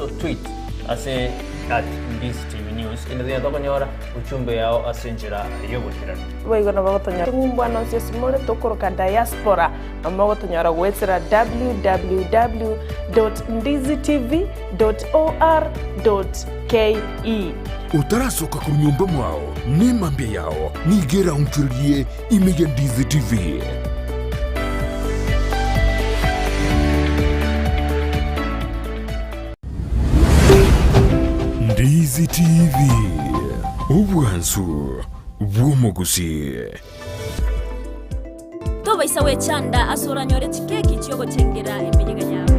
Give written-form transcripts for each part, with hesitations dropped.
Tweet ase at Ndizi TV News kende tonya tokonyora uchumbe yao ase enchera y'oboikeranu. Boigo nabo gotonyora ng'umbwana onsi ase more tokoroka diaspora, nabo mogotonyora goetera www dot ndizitv dot or dot ke. Otarasoka korwa nyomba mwao, nemambia yao nigo eraonchorerie ime ya Ndizi TV. Ndizi TV, obwansu bw'omogusii. Tobaisa gwechanda ase oranyore chikeki chi'ogochengera emeyega yabo.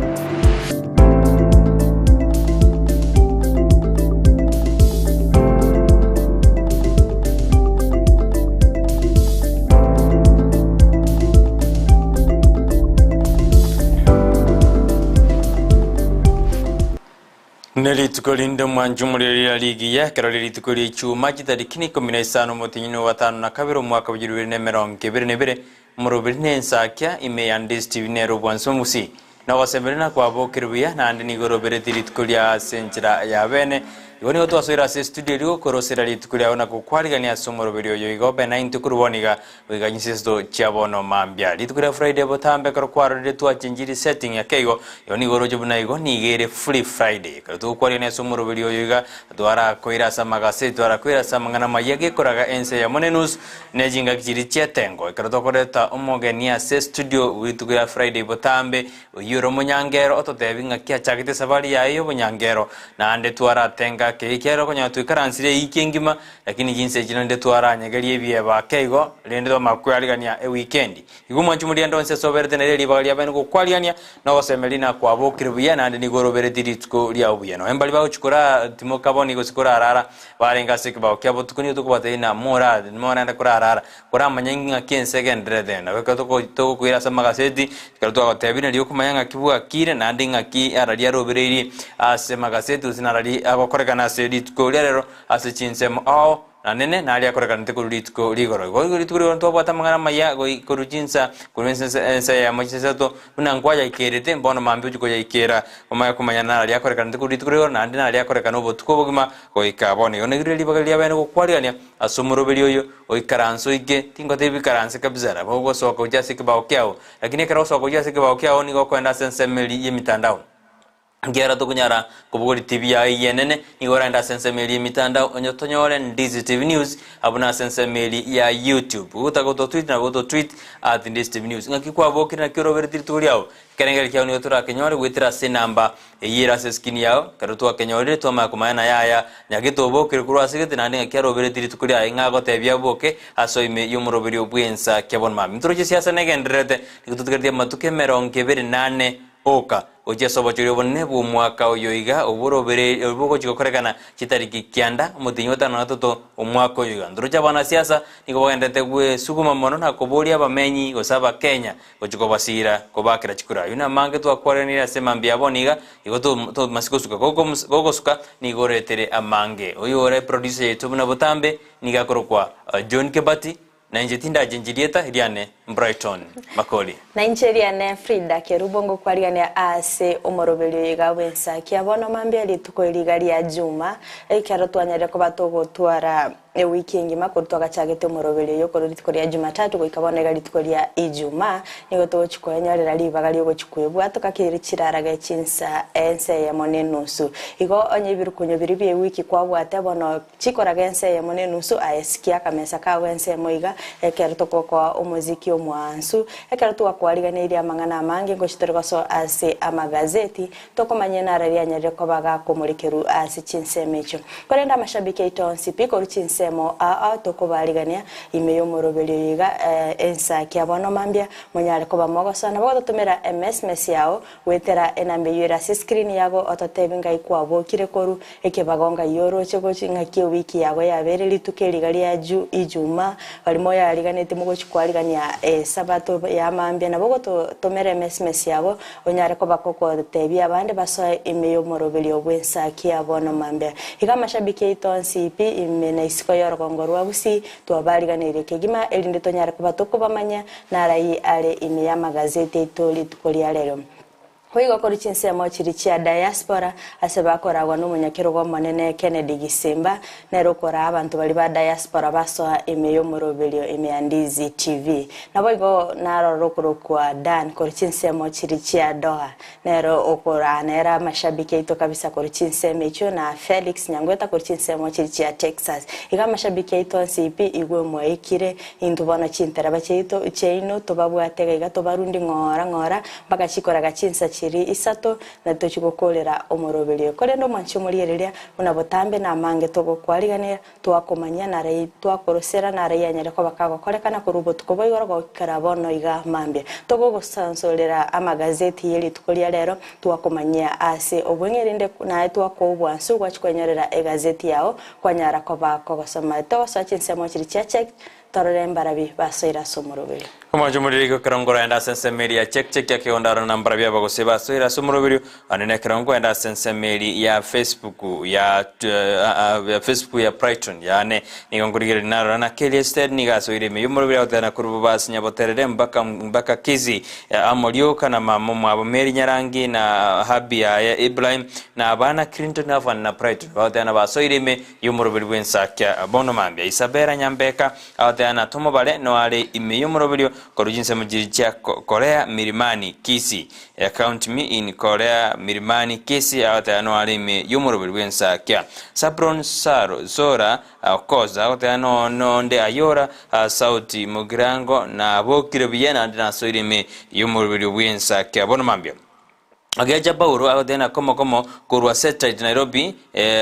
Ne rituko rinde omwancho omorero riria rigiya, ekero riria rituko rie chiuma chitariki ikomi na isano omotienyi o gatano na kabere omwaka bwa chilifu ibere na emerongo ebere na ebere, omoroberi na ensakia ime ya Ndisi TV nere obwansu omogusi. Na ogosemeria na kwabokire buya, naende nigo oroberetie rituko ria ase enchera ya bene. Igo nigo twasoire ase estudio eria gokorosera rituko riao na gokwarigania ase omoroberi oyo iga obe naintwe korwa bono iga Goika chinsesto chia bono mambia. Rituko ria Friday botambe ekero kwarorire twachenchirie setting ake igo, igo nigo oroche buna igo nigo ere free Friday. Ekero togokwarigania ase omoroberi oyo iga, twarakoire ase amagaseti, twarakoire ase amang'ana amayia gekoraga ense eyemo na enusu, ne chingaki chiria chi'etengo. Ekero tokoreta omogeni ase estudio rituko ria Friday botambe, Oyio ore omonyangero ototebi ng'aki achagete esabari yaye y'obonyangero, naende twaratenga ake, ekiagera okonyora twaikaransire eiki engima, Lakini chinsa echi naende twaranyegerie ebieba ake igo, rende twamanya kwearigania ewikendi. Igo omwanchi omoriande onsi ase oberete nere ribaga ria bene gokwarigania, na ogosemeria nakwabokire buya, naende nigo oroberetie rituko riao buya. Nonya mbaria bagochia koratimoka boni gose korarara, barenge ase ekebao kia botuko, nigo tokobatebia ng'a mora morende korarara, koramanye ng'aki ense egendererete. Nabo ekero toko togokoira ase amagaseti, ekero twagotebire nario okomanya ng'aki bwakire, naende ng'aki araria arobereirie ase amagaseti gose narari agokorekana ase rituko ria rero, Ase chinsemo ao na nene naria akorekanete korwa rituko rigoro. Igo igo rituko rigoro ntwabwate amang'ana amaya goi korwa chinsa korwa ense ense eyemo chinsa isato buna nkwayaikeerete, bono mambia ochia koyaikeera omanye komanya naria akorekanete korwa rituko rigoro naende naria akorekana obotuko obogima goika bono. Igo nigire ribaga riria bene gokwarigania ase omoroberi oyo oikaranse oike, tingotebi ikaranse kabisa nabo ogosoka gochia ase ekebao kiao, lakini ekero ogosoka gochia ase ekebao kiao nigo okoenda ase ensemo eria y'emitandao. Ekiagera tokonyara kobogoria TV yaye eyio enene, nigo oraende ase ensemo eria y'emitandao onye tonyore Ndizi TV News abwo nase ensemo eria ya YouTube. Gotaka gototweet nabo gototweet at Ndizi TV News. Ng'aki kwabokire naki orobereti rituko riao? Ekerengerio kiao nigo torakenyore goetera ase enamba eyio ere ase eskrini yao. Ekero twakenyorire twamanya komanya naye aya nyagete obokire korwa ase gete naende ng'aki arobereti rituko riaye ng'a agotebia aboke ase ime y'omoroberio bw'ensa kia bono mambia. Ntoroche siasa negendererete nigo totigaretie amatuko emerongo ebere nane oka. Gochia ase obochori obonene bw'omwaka oyo iga, oborobere bogochia gokorekana chitariki kianda, omotienyi o tano na gatato omwaka oyo iga. Ntoroche abanasiasa nigo bagendererete gwesuguma mono na koboria abamenyi gose abakenya gochia kobasiira kobaakera chikura. Ayio namange twakwaranire ase mambia ya bono iga, igo tomasi gosuka. Gogosuka nigo oretere amange. Oyo ore producer yaito buna botambe nigo akorokwa John Kebati. Na inche tindachenchi rieta riane Brighton Makori. Na inche riane Frida Kerubo ngokwarigania aase omoroberio oyo iga bw'ensakia bono mambia rituko eri iga ria Juma ekero twanyarire koba togotwara ewiki engima korwa twagachagete omoroberio oyo korwa rituko ria Jumatatu goika bono iga rituko ria Ijumaa nigo togochi koenyorera ribaga riogochi kwebwatoka keri chirarage chinsa ensa eyemo na enusu igo onye ebirukunyo biria bia ewiki kwabwate bono Chikoraga ensa eyemo na enusu, aye sikia akamesa kao ensemo iga, ekero togokoa omoziki omoansu, ekero twakwariganeirie amang'ana amange ngochia tore gosoa ase amagazeti, tokomanya enara rianyarire koba gakomorekerwa ase chinsemo echio. Korende amashabiki aito onsi pi korwa chinsemo ao ao tokobarigania ime y'omoroberio oyo iga ensa kia bono mambia monyare koba mogosoa nabo gototomera emesmes yao Goetera enamba eyio ere ase escreen yago ototebi ngai kwabokire koru ekebago ngai oroche gochi ng'aki ewiki yago yabeire rituko eriga ria ju ijumaa bari moyariganetie mogochi kwarigania esabato ya mambia nabo ogototomera emesmes yago onyare koba kogotebia abande basoe ime yomoroberio bw'ensaki ya bono mambia. Iga amashabiki aito onsi pi ime na isiko yorogongo rwa Gusii twabariganeirie kegima erinde tonyare koba tokobamanya Narai are ime y'amagazeti aito rituko ria rero. Boigo korwa chinsemo chiria chia diaspora, ase bakoragwa nomonyakerogo omonene Kennedy Gisimba, nere okoraa abanto baria ba diaspora basoa ime y'omoroberio ime ya Ndizi TV. Naboigo naroro okorokwa Dan korwa chinsemo chiria chia Doha, nere okoraa nere amashabiki aito kabisa korwa chinsemo echio na Felix Nyangweta korwa chinsemo chiria chia Texas. Iga amashabiki aito onsi pi igwe mwaikire, intwe bono chintereba chiaito chiaino tobabwate iga iga tobarundi ng'ora ng'ora Mpaka chikoraga chinsa chiria isato, na tochia gokoorera omoroberio oyo. Korende omwanchi omorigereria, buna botambe na amange togokwarigania, twakomanyia narai, twakorosera narai anyare koba kagokorekana korwa obotuko bwa igoro goikera bono iga mambia. Togogosansorera amagazeti ye rituko ria rero, twakomanyia ase obweng'e erinde naye twakoa obwansu gwachia kwenyorera egazeti yao kwanyara koba kogosoma. Togosoa chinsemo chiria chia check Torore mbarabi basoire ase omoroberio. Omwancho omoriri ekero nkoraenda ase ensemo eria ya check check ya kegondaro na mbarabi aba gose basoire ase omoroberio one nekero nkoenda ase ensemo eria ya Facebook ya ya Facebook ya Brighton yane nigo nkorigereria narora na Kelly Estate nigo asoire ime yomoroberio agoteba korwa Bobasi Nyaboterere mpaka mpaka Kisii amo rioka na mama omwabo Mary Nyarangi na hubby yaye Ibrahim na abana Clinton Afan na Brighton bagoteba basoire ime y'omoroberi bw'ensakia. Bono mambia Isabela Nyambeka agoteana tomobare noare ime y'omoroberio korwa chinsemo chiria chia Korea Milimani Kisii. Count me in Korea Milimani Kisii agoteana noare ime y'omoroberi bw'ensakia. Sabron Saro Zora Okoza agoteana no nonde Ayora Sauti Mugirango nabokire buya naende nasoire ime y'omoroberio bw'ensakia. Bono mambia. Agecha Paulo agotena komo komo korwa Satellite Nairobi,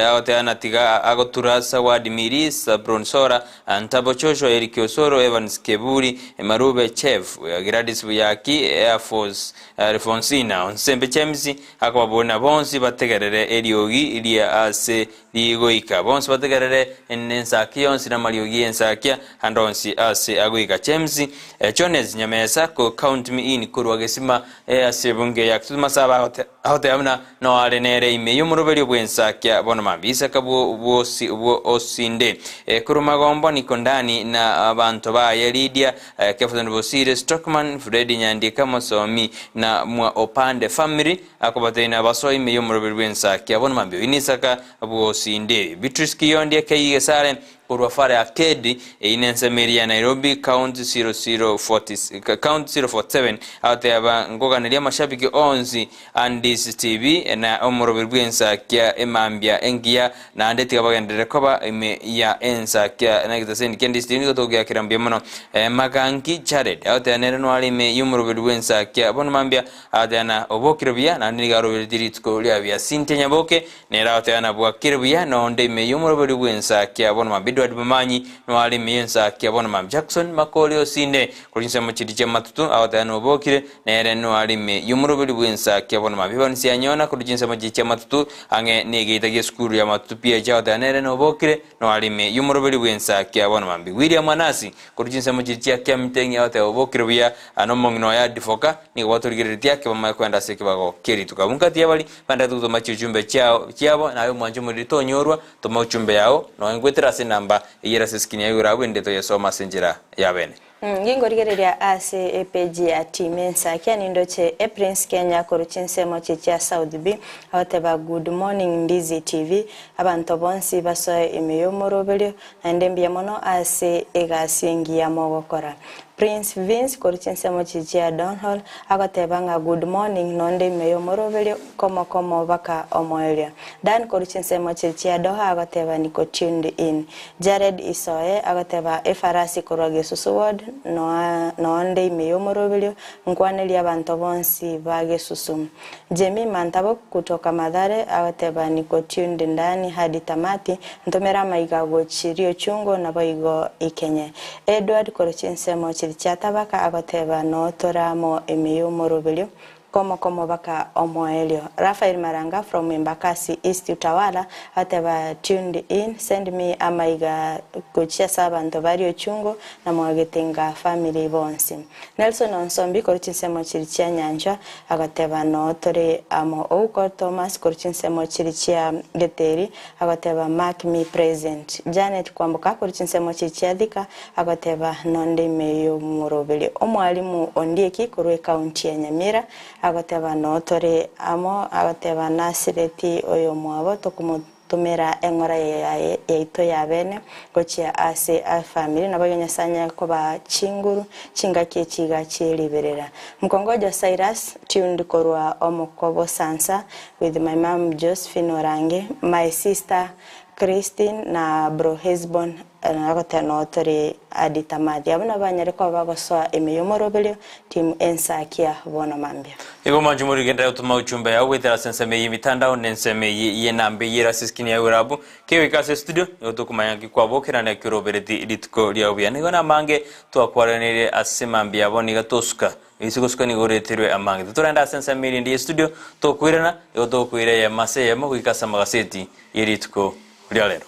agotena tiga agotura Sawadi Miri, Sabron Sora, Ntabo Joshua, Eric Osoro, Evans Keburi, Marube Chef, Gladys Buyaki, Air Force Alfonsina, Onsembe James, akobabuna bonsi bategerere eriogi ria ase rigoika. Bonsi bategerere ensaki yonsi namariogi y'ensakia ande onsi ase agoika. James Jones Nyamesa ko count me in korwa Gesima Ase ebunge ya Kisumu Masaba agoteba buna noare nere ime y'omoroberio bw'ensakia bono mambia Isaka bw'osinde korwa Magombo Nikondani na abanto baye Lydia Kefton Bosire Stockman Freddy Nyandika Mosomi na mwa Opande family akobateina abasoa ime y'omoroberio bw'ensakia bono mambia oyio n'Isaka bw'osinde Beatrice Kiyondi Ekei Gesare Korwa Fare Arcade, eyio nensemo eria ya Nairobi, County 0040 County 047, agoteba nkoganeria amashabiki onsi a Ndizi TV na omoroberi bw'ensakia emambia engiya naende tiga bagenderere koba ime ya ensakia na egetaseni kia Ndizi TV nigo togogiakera mbuya mono. Magangi Jared agoteba nere noare ime y'omoroberi bw'ensakia bono mambia agoteba na obokire buya naende nigo aroberetie rituko ria buya. Cynthia Nyaboke Nere agoteba na bwakire buya, na onde ime y'omoroberi bw'ensakia bono mambia Edward Momanyi, noare ime y'ensakia bono mambia Jackson Makori Osinde, korwa chinsemo chiria chi'amatutu, agoteba nobokire, nere noare ime y'omoroberi bw'ensakia bono mambia Evans Anyona, korwa chinsemo chiria chi'amatutu, ang'e negeita gi'esukuru y'amatutu PH, agoteba nere nobokire, noare ime y'omoroberi bw'ensakia bono mambia William Anasi, korwa chinsemo chiria chia Kiamitengi, agoteba obokire buya, nomong'ina oye Adifoka, nigo batorigereretie ake bamanye koenda ase ekebago ki'erituko. Abwo nkati y'abari Baenderete gotoma chiuchumbe chiao chiabo, naye omwanche omoriri tonyorwa, toma uchumbe yao, nonya ngoetera ase enamba eyio ere ase eskrini yaye igoro abwo ende toyesoma ase enchera y'abene. Ngingorigereria ase epeji ya Team Ensakia nindoche Eprince Kenya korwa chinsemo chie chia South B agoteba good morning Ndizi TV abanto bonsi basoe ime yomoroberio naende mbuya mono ase egasi engiya mogokora. Prince Vince korwa chinsemo chiria chia Donhall agoteba ng'a good morning nonde ime y'omoroberio komo komo baka omoerio. Dan korwa chinsemo chiria chia Doha agoteba niko tuned in. Jared Isoe agoteba efarasi korwa Gesusu ward noa nonde ime y'omoroberio nkwanerie abanto bonsi ba Gesusu. Jemima Ntabo kutoka Mathare agoteba niko tuned ndani hadi tamati Ntomere amaiga gochia riochungo naboigo ikenye. Edward korwa chinsemo chiria chia Tabaka agoteba noo tore amo ime y'omoroberio komo komo baka omoerio. Raphael Maranga from Embakasi East Utawala agoteba tuned in send me amaiga gochia ase abanto ba riochungo na mwagetenga family bonsi. Nelson Onsombi korwa chinsemo chiria chia Nyanchwa agoteba noo tore amo. Ouko Thomas korwa chinsemo chiria chia Geteri agoteba mark me present. Janet Kwamboka korwa chinsemo chiria chia Thika agoteba nonde ime y'omoroberi. Omwalimu Ondieki korwa ecounty ya Nyamira Agoteba noo tore amo, agoteba nasireti oyomwabo, tokomotomera eng'ora yaye yaito ya bene gochia ase efamiri, naboigo Nyasae anyare kobaa chinguru chingaki echi iga chie riberera. Mkongojo Cyrus, tuned korwa Omokobo Sansa with my mum Josephine Orange, my sister Christine na bro Hesbon agoteba noo tore adi Tamathi. Abwo nabo banyare koba bagosoa ime y'omoroberio team ensakia bono mambia. Igo mwanche morigenderere gotoma uchumbe yao goetera ase ensemo eye y'emitandao na ensemo eye y'enamba eye ere ase eskrini yao erabu. Kegoika ase estudio, nigo tokomanya ng'aki kwabokera na ekerobereti rituko riao buya. Nigo namange twakwaranire ase mambia bono iga tosuka. Ase gosuka nigo oreterwe amange. Titorende ase ensemo erinde y'estudio, tokoirana, igo tokoira eyemo ase eyemo goika ase amagaseti ye rituko ria rero.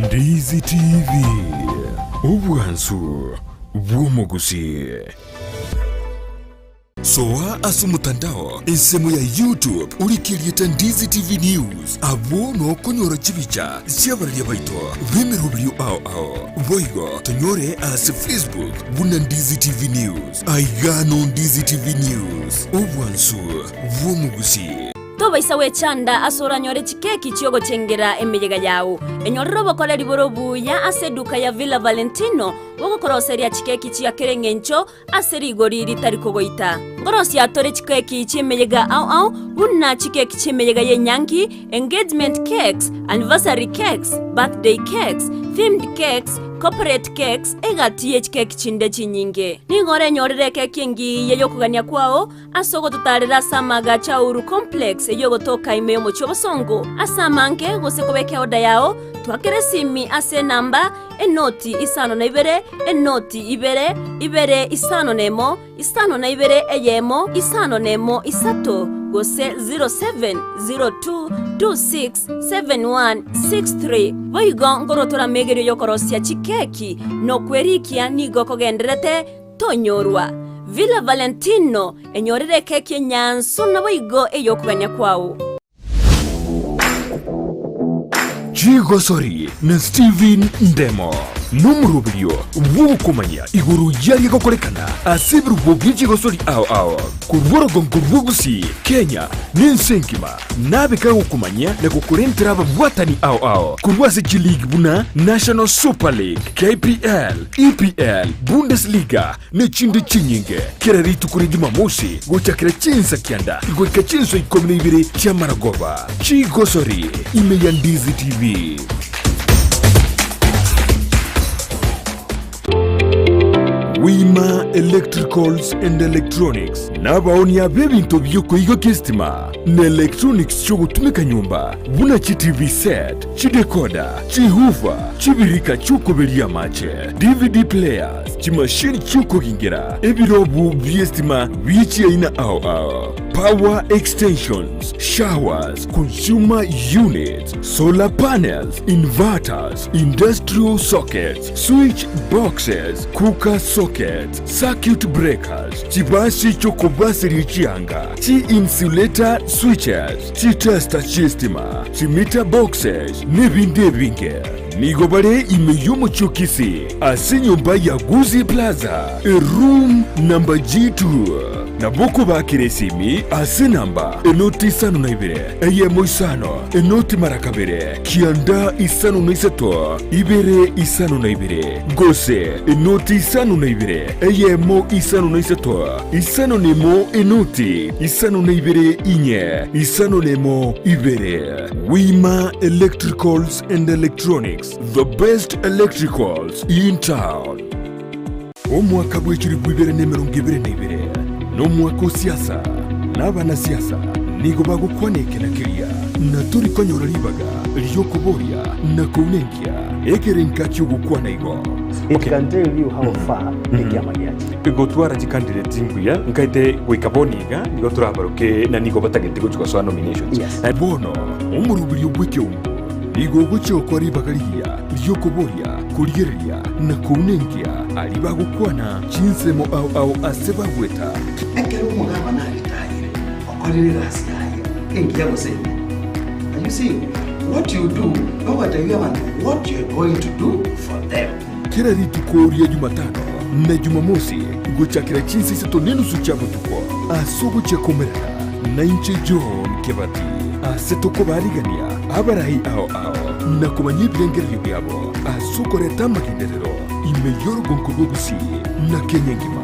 Ndizi TV, obwansu bw'omogusii. Soa ase omotandao ensemo ya YouTube orike erieta Ndizi TV News, abwo nokonyora chibicha chi'abararia baito b'emeroberio ao ao. Boigo tonyore ase Facebook buna Ndizi TV News. Aiga no Ndizi TV News, obwansu bw'omogusii. Tobaisa gwechanda ase oranyore chikeki chi'ogochengera emeyega yao. Enyorere obokoreri bore obuya ase eduka ya Villa Valentino bogokoroseria chikeki chia kera engencho ase rigori ritari kogoita. Nkorosia tore chikeki chi'emeyega ao ao buna chikeki chi'emeyega y'enyangi, engagement cakes, anniversary cakes, birthday cakes, themed cakes, corporate cakes, egati ye chikeki chinde chinyinge. Nigo orenyorere ekeki engiya y'okogania kwao ase ogototaarera ase amaagacho a Uhuru Complex eyio egotoka ime y'omochie obosongo. Ase amange gose kobeka eoda yao, twakera esimi ase enamba, Enoti isano na ibere, enoti ibere, ibere isano nemo, isano na ibere eyemo, isano nemo isato, gose 0702267163. Boigo nkorotora amegerio y'okorosia chikeki, na okwerikia nigo kogendererete tonyorwa. Villa Valentino, enyorere ekeki enyansu naboigo ey'okogania kwao. Chigosori na Stephen Ndemo nomoroberio bw'ogokomanya igoro y'aria gokorekana ase ebirubo bie chigosori ao ao korwa orogongo rwa Gusii, Kenya na ense engima nabe kagokomanyia na gokorentera ababwatani ao ao korwa ase chileague buna National Super League, KPL, EPL, Bundesliga ne chinde chinyinge, kera rituko ria Jumamosi gochakera chinsa kianda goika chinsa ikomi na ibere chi'amaragoba. Chigosori ime ya Ndizi TV. Wima Electricals and Electronics nabaonia b'ebinto bi'okoigokia esitima na electronics chi'ogotumeka nyomba buna chi TV set, chidecoder, chihoofer, chibirika chi'okoberia amache, DVD players, chimashini chi'okogingera, ebirobu bi'estima bie chiaina ao ao, power extensions, showers, consumer units, solar panels, inverters, industrial sockets, switch boxes, cooker sockets, circuit breakers, chibasi chi'okobaseria chianga, chi-insulator switches, chitester chi'estima, chimeter boxes, nebinde ebinge. Nigo bare ime y'omochie o Kisii, ase enyomba ya Gusii Plaza, eroom number G2. Nabo okobakera esimi ase enamba enoti isano na ibere, eyemo isano, enoti mara kabere, kianda isano na isato, ibere isano na ibere, gose enoti isano na ibere, eyemo isano na isato, isano na emo enoti isano na ibere inye, isano na emo ibere. Wima Electricals and Electronics, the best electricals in town. Omwaka bw'echilifu ibere na emerongo ebere na ibere nomwaka o siasa, na abanasiasa nigo bagokwana eke na keria, na tori konyora ribaga ri'okoboria na kounenkia ekerenka ki'ogokwana igo. It can tell you how far ekiama giachire. Gotwara chicandidate mbuya nkaete goika bono iga nigo torabaroke na nigo batagete gochia gosoa nominations. Yes. Bono omoroberio bw'ekeungo. Nigo ogochia gokora ribaga rigiya ri'okoboria, korigereria, na kounenkia aria bagokwana chinsemo ao ao ase bagweta. Ekero omogabana aritayire, okorire egasi yaye engiya gose embe. You see, what you do, nogotebia abanto what you are going to do for them. Kera rituko ria Jumatano na Jumamosi gochakera chinsa isato nenusu chia botuko ase ogochia komerana nainche John Kebati ase tokobarigania abarai ao ao na komanya ebirengererio biabo ase okoreta amagenderero ime y'orogonko rwa Gusii na Kenya engima.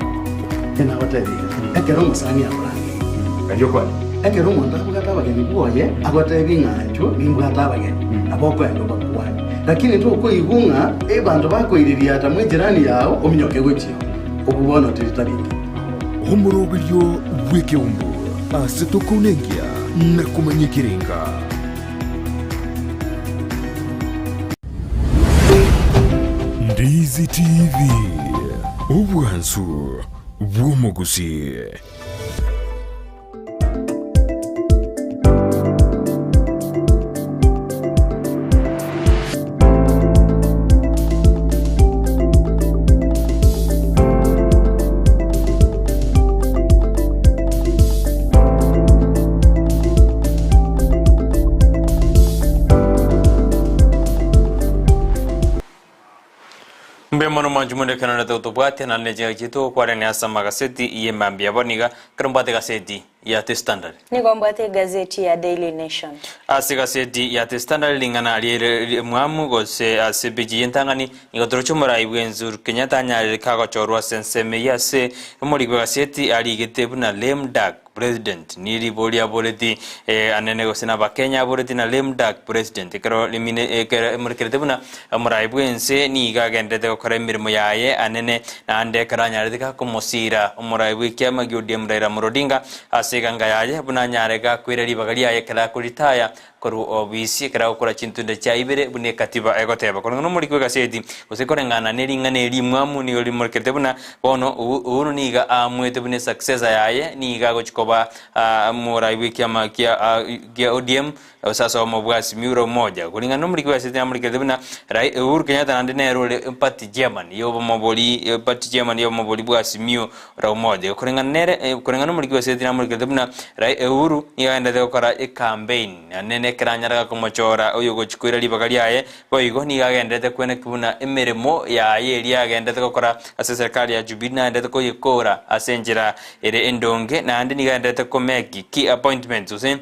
Nagotebirie, ekero omosani akorangeria, ekero omonto abwate abageni bwoye, agotebi ng'a inchuo nimbwate abageni, nabo okoenda obakwanie. Lakini tokoigwa ng'a abanto bakoiriria ata mw'ejirani yao ominyoke gochia oo, obwo bono tiri tari engiya. Omoroberio bw'ekeumbu ase tokounenkia na komanya ekerenga. Ndizi TV, obwansu bw'omogusii. Mbuya mono mwanchi monde ekero narete gotobwatia naende ne chingaki chiaito gokwarania ase amagaseti y'emambia bono iga ekero mbwate egaseti ya The Standard. Nigo mbwate egazeti ya Daily Nation. Ase egaseti ya The Standard ring'ana riaire rimwamu gose ase epeji y'entang'ani nigo toroche omorai bw'ense Uhuru Kenyatta anyarire kagochorwa ase ensemo eyio ase omoriki bw'egaseti arigete buna lame duck president niriboria aboreti anene gose nabakenya aboreti na lame duck president ekero rimine ekero emorekerete buna omorai bw'ense nigo agenderete gokora emeremo yaye anene naende ekero anyarete gakomosira omorai bw'ekiama gia ODM Raila Amolo Odinga ase eganga yaye buna anyare gakoira ribaga riaye ekero akoritaya Korwa obisi ekero agokora chintunda chia ibere buna ekatiba egoteba. Koreng'ana nomoriki bw'egaseti, gose koreng'ana ne ring'ana eri rimwamu nigo rimorekerete buna bono Uhuru nigo aamuete buna esuccessor yaye nigo agochia koba omorai bw'ekiama kia kia ODM gose ase obomo bwa Azimio la Umoja. Koreng'ana nomoriki bw'egaseti namorekerete buna Uhuru Kenyatta naende nere ore party chairman y'obomo boria party chairman y'obomo boria bwa Azimio la Umoja. Koreng'ana nere, koreng'ana nomoriki bw'esegi namorekerete buna Uhuru nigo agenderete gokora ecampaign naende ekero anyarega komochora oyogochia koira ribaga riaye, boigo nigo agenderete kweneki buna emeremo yaye eria agenderete gokora ase eserekari ya Jubilee nagenderete koyekora ase enchera ere endonge naende nigo agenderete komeki key appointments gose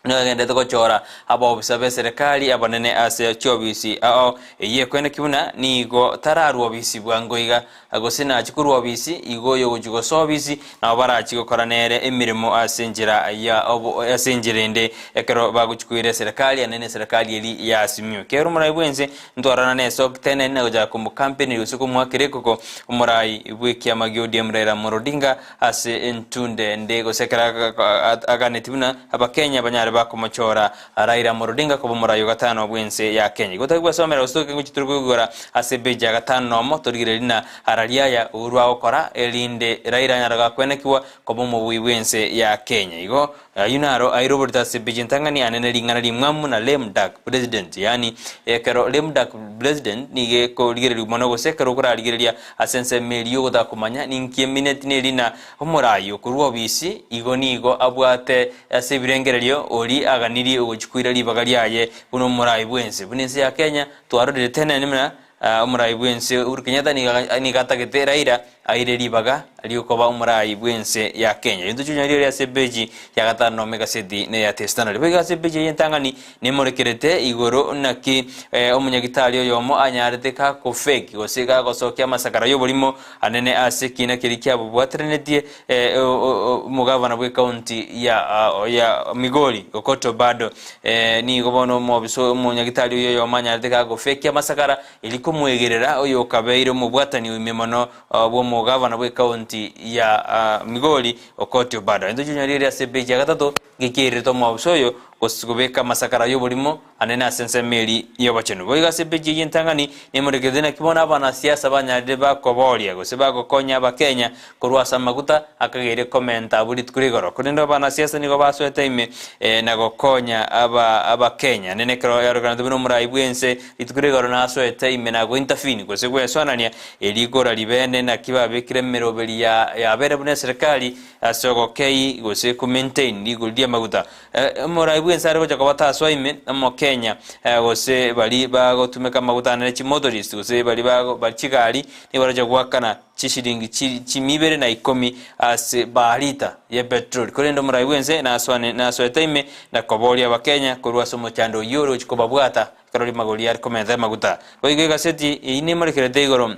Nigo agenderete gochora abaofisa b'eserekari abanene ase chiofisi ao, eyio ekweneki buna nigo tararua obisi bwango iga, gose nachie korua obisi, igo oyogochia gosoa obisi nabo barachie gokora nere emeremo ase enchera ya obo ase enchera ende ekero bagochia koira eserekari anene eserekari eri ya Azimio. Kera omorai bwense ntwarana na esok tenene na gochaka komokampeneri gose komoakera ekoko omorai bw'ekiama gia ODM Raila Amolo Odinga Ase entunde ende gose ekero aganeti buna Abakenya banyare bakomochora Raila Amolo Odinga koba omorai o gatano bw'ense ya Kenya. Igo tari gwesomera gose toike ngochia tore koigora ase epeji ya gatano nomo torigererie rina araria aya Uhuru agokora erinde Raila anyare gakwenekigwa koba omobui bw'ense ya Kenya. Igo ayio naro airoborete ase epeji entang'ani anene ring'ana rimwamu na lame duck president yaani ekero lame duck president nigo ekorigereriwa mono gose ekero okorarigereria Ase ensemo eria ogotaka komanya ninki emineti neri na omoraai okorua obisi, igo nigo abwate ase ebirengererio oria aganirie ogochia koira ribaga riaye buna omoraai bw'ense. Buna ense ya Kenya twarorire tenene buna omoraai bw'ense Uhuru Kenyatta nigo atagete Raila aire ribaga riokoba omoraai bw'ense ya Kenya. Ebinto chionyori ore ase epeji ya gatano nomo egaseti neya The Standard. Boigo ase epeji eye entang'ani Nemorekerete igoro naki omonyagitari oyomo anyarete gakofeki gose gagosokia amasakara y'oborimo anene ase ekiina keria kiabobwateranetie omogavana bw'ekaunti ya Migori Okoth Obado. Nigo bono omobisa omonyagitari oyio oyomo anyarete gagofekia amasakara erio komwegerera oyokabeire omobwatani oime mono bw'omogavana bw'ekaunti ya Migori Okoth Obado. Intwe chionyorire ase epeji ya gatato ngekiairerete omobisa oyo. Gose kobeka amasakara y'oborimo anene ase ensemo eria y'obochenu. Boigo ase epeji eyio entang'ani nemorekerete naki bono abanasiasa banyarire bakoboria gose bagokonya abakenya korwa ase amaguta akageire komenta abwo rituko rigoro. Korende abanasiasa nigo basoete ime na gokonya aba abakenya. Nene ekero yarorekanete buna omorai bw'ense rituko rigoro nasoete ime na gointervene gose gwesoanania erikora ribene naki babekire emeroberi ya yabere buna eserekari ase ogokei gose komaintain rigori ri'amaguta. Omorai bw'ense are gocha koba tasoa ime, Omokenya, gose baria bagotumeka amaguta anene chimotorist, gose baria bago bari chigari, nigo baroche goakana chishilingi chi chimia ibere na ikomi ase bar lita ye petroli. Korende omorai bw'ense nasoane nasoete ime na koboria Abakenya korwa ase omochando oyio ore gochia kobabwata ekero rimagori riare komenta amaguta. Boigo egaseti eyio nemorekerete igoro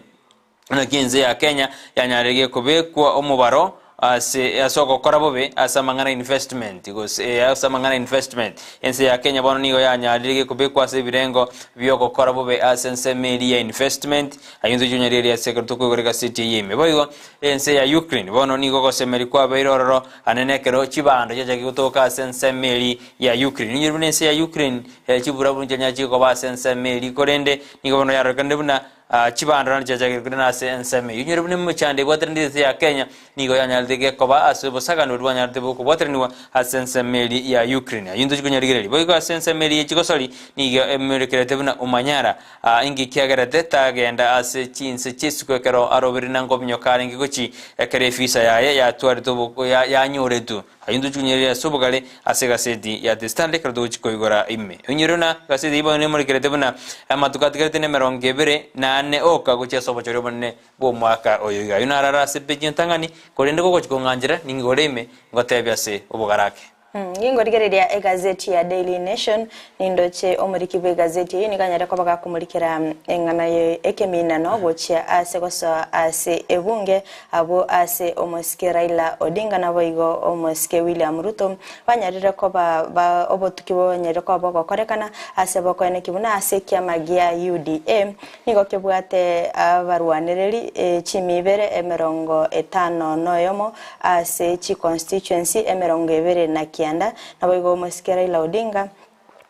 Naki ense ya Kenya yanyareire kobekwa omobaro ase ase ogokora bobe ase amang'ana investment gose ase amang'ana investment. Ense ya Kenya bono nigo yanyarire gekobekwa ase ebirengo bi'ogokora bobe ase ensemo eria ya investment, ayio intwe chonyarire ase ekero tokoigora egaseti eye ime. Boigo ense ya Ukraine bono nigo ogosemeria kwabeire ororo anene ekero chibando chiachakire gotoka ase ensemo eria ya Ukraine. Ninyore buna ense ya Ukraine chiburaburu nchianyare chikoba ase ensemo eria korende nigo bono yarorekanire buna Chibando naende chiachakire korina ase ensemo eyio. Inyore buna emechando ebwateranire ense ya Kenya nigo yanyarete gekoba ase obosagani boria bwanyarete bokobwateranigwa ase ensemo eria ya Ukraine. Ayio ntochi konyarigereria. Boigo ase ensemo eria ye chigosori nigo emorekerete buna Omanyara inki kiagerete tagenda ase chinse chi'isiko ekero arobeire na nkominyoka arenge gochi ekero efisa yaye yatwarete obo yanyoretwe. Ayio ntochi konyarigereria ase obogare ase egaseti ya The Standard ekero togochi koigora ime. Oinyore buna egaseti eyio bono nemorekerete buna amatuko atigarete nemerongo ebere na ane oka gochia ase obochori obonene bw'omwaka oyo iga. Ayio narare ase epeji entang'ani, korende gogochi kong'anchera ning'igore ime ngotebie ase obogare ake. Ningorigereria egazeti ya Daily Nation, nindoche omoriki bw'egazeti eyio nigo anyare koba gakomorikera eng'ana ye ekeminano gochia ase gosoa ase ebunge Abwo ase omosike Raila Odinga naboigo omosike William Ruto banyarire koba ba obotuki bonyarire koba bogokorekana ase bokoeneki buna ase ekiama gia UDA nigo kebwate abarwanereri chimi ibere emerongo etano noyomo ase chiconstituency emerongo ebere na kianda naboigo omosike Raila Odinga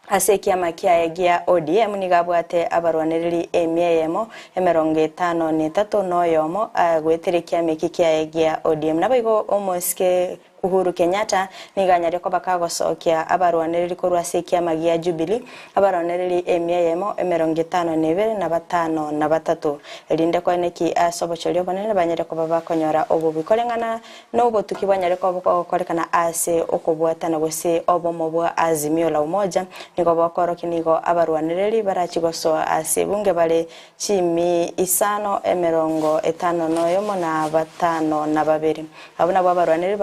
Ase ekiama kiaye gia ODM nigo abwate abarwanereri emia eyemo, emerongo etano na etato na oyomo, goetera ekiama eki kiaye gia ODM. Naboigo omosike Uhuru Kenyatta nigo anyare koba kagosokia abarwanereri korwa ase ekiama gia Jubilee, abarwanereri emia eyemo, emerongo etano na ebere na batano na batato, erinde koeneki ase obochori obonene banyare koba bakonyora obobi koreng'ana Nobotuki bwanyare koba bogokorekana ase okobwatana gose obomo bwa Azimio la Umoja, nigo bokoorokia nigo abarwanereri barachi gosoa ase ebunge bare chimi isano emerongo etano noyomo na batano na babere. Abwo nabwo abarwanereri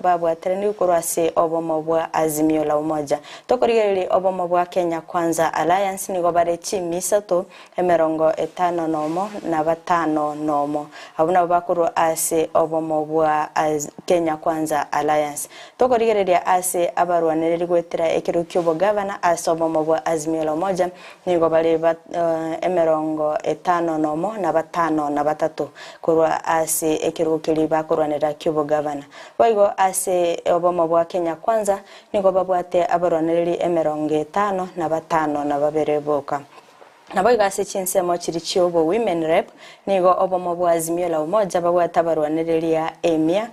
babwateranigwe korwa ase obomo bwa Azimio la Umoja. Tokorigereria obomo bwa Kenya Kwanza Alliance nigo bare chimi isato emerongo etano nomo, na batano nomo. Abwo nabwo bakorwa ase obomo bwa Kenya Kwanza Alliance. Tokorigereria ase abarwanereri goetera ekerogo ki'obogavana ase obomo bwa Azimio la Umoja nigo bare emerongo etano nomo na batano na batato korwa ase ekerogo keria bakorwanerera ki'obogavana. Boigo ase obomo bwa Kenya Kwanza nigo babwate abarwanereri emerongo etano na batano na babere boka. Naboigo ase chinsemo chiria chi'obo Women Rep nigo obomo bwa Azimio la Umoja babwate abarwanereria emia,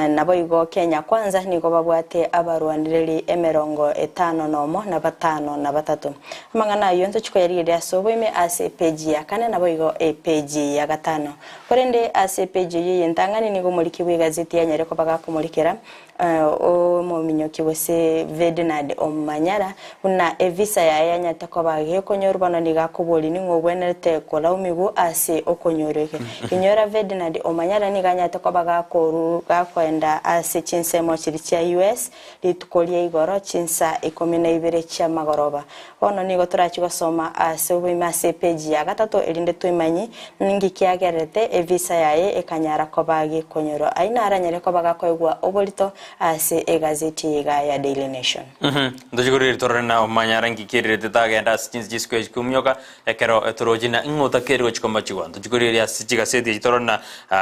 naboigo Kenya Kwanza nigo babwate abarwanereri emerongo etano nomo na batano na batato. Amang'ana ayio ntochi koyarigereria ase oboime ase epeji ya kane naboigo epeji ya gatano. Korende ase epeji eyio y'entang'ani nigo omoriki bw'egazeti yanyare koba gakomorikera Omominyoki gose Ferdinand Omanyala, buna evisa yaye yanyarete koba gekonyorwa bono nigo akoboria ning'o ogwenerete kolaumigwa ase okonyorwa eke. Inyora Ferdinand Omanyala nigo anyarete koba gakoru gakoenda ase chinsemo chiria chia US rituko ria igoro chinsa ikomi na ibere chiamagoroba. Bono nigo torachi gosoma ase oboime ase epeji ya gatato erinde toimanye ninki kiagerete evisa yaye ekanyara koba gekonyorwa. Ayio naranyare koba gakoegwa oborito ase egazeti eye iga ya Daily Nation. Ntochi korigereria torore na omanyara nki kiererete tagenda ase chinse chisiko echi kominyoka ekero etoroche na ing'o otakeire gochi komachigwa. Ntochi korigereria ase chigaseti echi torore na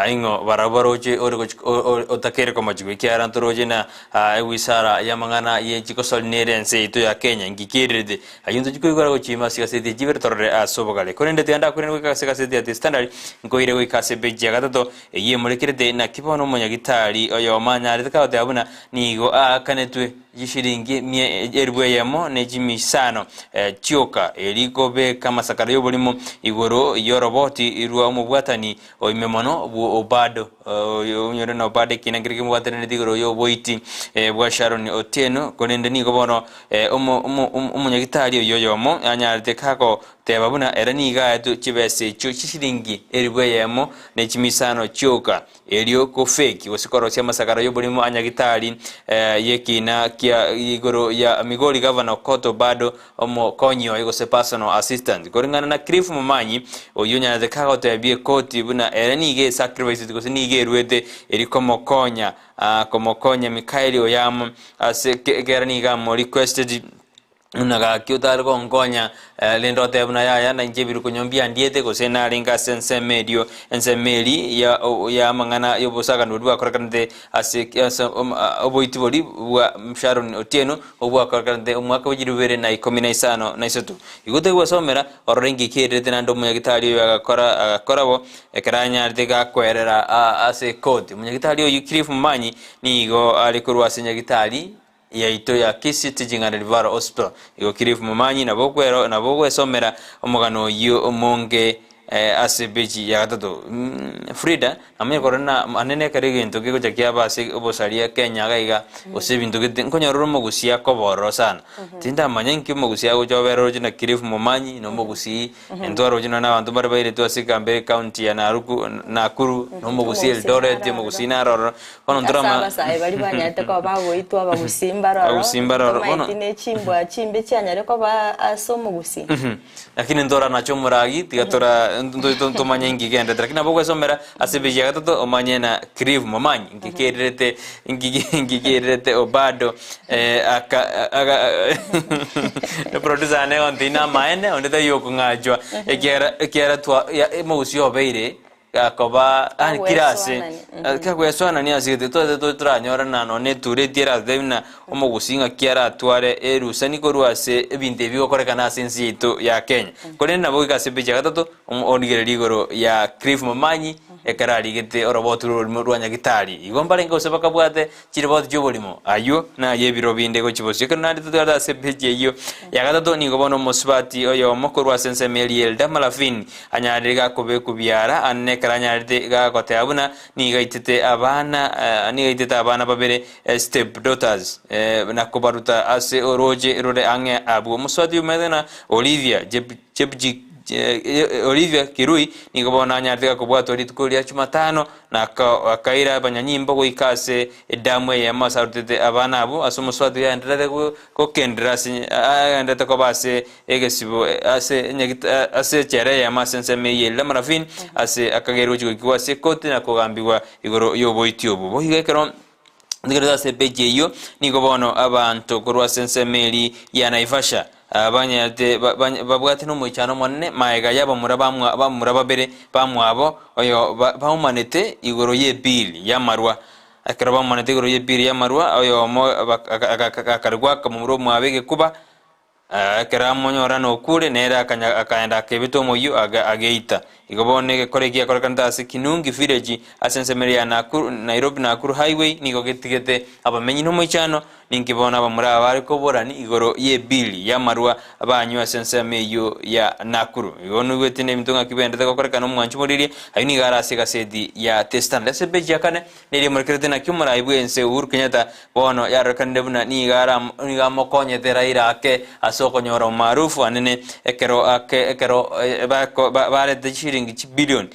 ing'o barabwo baroche ore gochi. otakeire komochigwa ekiagera ntoroche na ewizara y'amang'ana ye chigosori nere ense yaito ya Kenya ngikererete. Ayio ntochi koigora gochia ase egaseti echi ibere torore ase obogare. Korende tiga ndakwirane goika ase egaseti ya The Standard nkoire goika ase epeji ya gatato eyio emorekerete naki bono omonyagitari oyomo anyarete kagoteba buna nigo aakanetwe chishilingi emia elifu eyemo ne chimia isano chioka eri kobeka amasakara y'oborimo igoro y'oroboti rwa omobwatani oime mono bw'Obado onyore na Obado ekiina keria kemobwatanerete igoro y'oboiti bwa Sharon Otieno korende nigo bono omonyagitari oyio oyomo anyarete kagoteba buna ere nigo aetwe chibesa echio chishilingi elifu eyemo ne chimia isano chioka Erio kofeki, gose korosia amasakara y'oborimo a Nyagitari y'ekiina kia igoro ya Migori Gavana Okoth Obado omokonyi oye gose personal assistant. Koreng'ana na Cliff Momanyi, oyio onyarete kagotebia ekoti buna ere nigo esacrificed gose nigo eruete eri komokonya komokonya Mikaeli Oyamo ase ekero nigo amo requested Buna gaki otare gonkonya, rende otebe buna yaya, na inche ebirukonyo mbiandiete, gose narenge ase ensemo erio, ensemo eri ya y'amang'ana y'obosakani boria bwakorekanete ase ase oboiti boria bwa Sharon Otieno, obwo bwakorekanete omwaka bwe chilifu ibere na ikomi na isano na isato. Igo tari gwesomera, orore inki kererete naende omonyagitari oyo agakora agakora bo, ekero anyarete gakoerera ase ekoti. Omonyagitari oyio Cliff Momanyi nigo are korwa ase nyagitari yaito ya Kisii Teaching and Referral Hospital. Igo Cliff Momanyi nabo okwero nabo ogwesomera omogano oyio omonge ase epeji ya gatato. Frida namanye korora na anene ekero egento kegocha kiaba ase obosaria Kenya iga iga gose ebinto gete nkonyora ore omogusii akoba ororo sana. Tindamanya inki omogusii agocha obera oroche na Cliff Momanyi na omogusii Intwe aroche nonya nabanto mbare bairetwe ase ekambi ekaunti ya Naruku, Nakuru, na omogusii Eldoret, omogusii naro ororo. Bono Ase ntorama abasae baria banyarete koba bagoitwa abagusii mbaroro, Abagusii mbaroro, bono tomaeti ne chimbwa chimbe chianyare koba ase omogusii. Lakini ntora nache omoragi tiga tora ntomanye inki gendete lakini nabo ogwesomera ase epeji ya gatato omanye na Cliff Momanyi inki kererete inki inki kererete Obado aka aga producer ane onte ina amaene onde taiyo okong'achwa ekiagera ekiagera twa ya omogusii obeire gakoba yaani kera ase Kagweswanani, kagweswanani ase gete toete toranyorana nonye etureti eratebi buna omogusii ng'aki aratware erusani korwa ase ebinto ebi bigokorekana ase ense yaito ya Kenya. Korende nabo goika ase epeji ya gatato origereria igoro ya Cliff Momanyi ekero arigete orobotu rorimo rwa Nyagitari. Igo mbarenge gose bakabwate Chiriboti chi'oborimo, ayio nay'ebiro binde gochia bosio. Ekero naende totwarete ase epeji eyio ya gatato, nigo bono omosubati oyomo korwa ase ensemo eria Elda Malafini anyarire gakobekwa biara ane ekero anyarete gagoteba buna nigo aitete abana nigo aitete abana babere step daughters na kobaruta ase orooche rore ang'e abwo. Omosubati oyio omanyete ng'a Olivia Jepchig Olivia Kirui nigo bono anyarete gakobwatwa rituko ria Jumatano Na akaira abanyanyimbo goika ase edamu eyemo ase arutete abana abwo, ase omosubati oyo agendererete gokenderera ase agendererete koba ase egesibo ase enyagita ase echela eyemo ase ensemo eyio ya Elda-Marafini, ase akagerwa gochia goikigwa ase ekoti na kogambigwa igoro y'oboiti obwo. Boigo ekero ntigerete ase epeji eyio, nigo bono abanto korwa ase ensemo eria ya Naivasha Abanyarete babwate nomoichano omonene magega y'abamura bamura babere bamwabo, oyo baumanete igoro y'ebiili y'amarwa. Ekero baumanete igoro y'ebiili y'amarwa, oyomo akarigwa akamomura omwabo egekuba, ekero amonyora nokure, nere akaenda akebeta omoyio ageita. Igo bono egekora eki giakorekanete ase Kinungi Village ase ensemo eria ya Nakuru, Nairobi Nakuru Highway nigo getigete abamenyi nomoichano. Ninki bono abamura aba bare koborani igoro y'ebili y'amarwa banywa ase ensemo eyio ya Nakuru? Igo noigwete nebinto ng'aki bendete gokorekana omwanchi moririe, ayio nigo are ase egaseti ya The Standard. Ase epeji ya kane neria emorekerete naki omorai bw'ense Uhuru Kenyatta bono yarorekanire buna nigo ara nigo amokonyete Raila ake ase okonyora omaarufu anene ekero ake ekero bako barete chishilingi chibilioni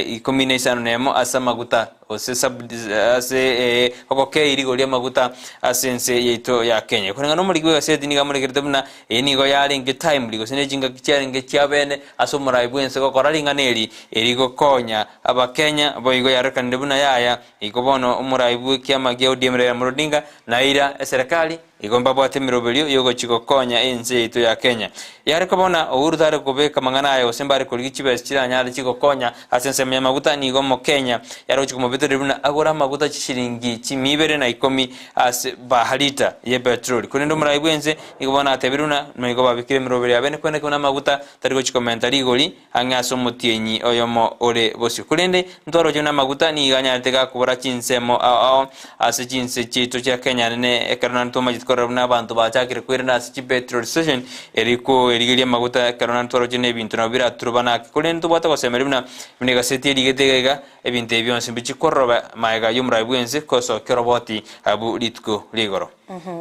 ikomi na isano na emo ase amaguta gose subsidies ase ogokei rigori ri'amaguta ase ense yaito ya Kenya. Koreng'ana nomoriki bw'egaseti nigo amorekerete buna eye nigo yarenge timely gose ne chingaki chiarenge chiabene ase omorai bw'ense gokora ring'ana eri erigokonya abakenya boigo yarorekanire buna yaya igo bono omorai bw'ekiama gia ODM Raila Amolo Odinga naira eserekari. Igo mbabwate emeroberio y'ogochia gokonya ense yaito ya Kenya. Yare koba buna Uhuru tare kobeka amang'ana aya gose mbare korigia chibesa chiranyare chigokonya ase ensemo y'amaguta, nigo Omokenya yare gochia komobetereria buna agore amaguta chishilingi chimia ibere na ikomi ase bahalita ye petroli. Korende omorai bw'ense nigo bono atebirie buna nigo babekire emeroberio ya bene kwene buna amaguta tari gochia komenta rigori ang'e ase omotienyi oyomo ore bosio. Korende ntwaroche buna amaguta nigo anyarete gakobora chinsemo ao ao ase chinse chiaito chia Kenya nene ekero naende twamachete korora buna abanto bachakire koirana ase chipetrol station eri koerigeria amaguta ekero naende twaroche na ebinto nabo biraturubana ake. Korende ntobwate gosemeria buna buna egaseti erigete iga iga ebinto ebi bionsi mbichi kororoba magega y'omorai bw'ense kosokia oroboti abwo rituko ria igoro.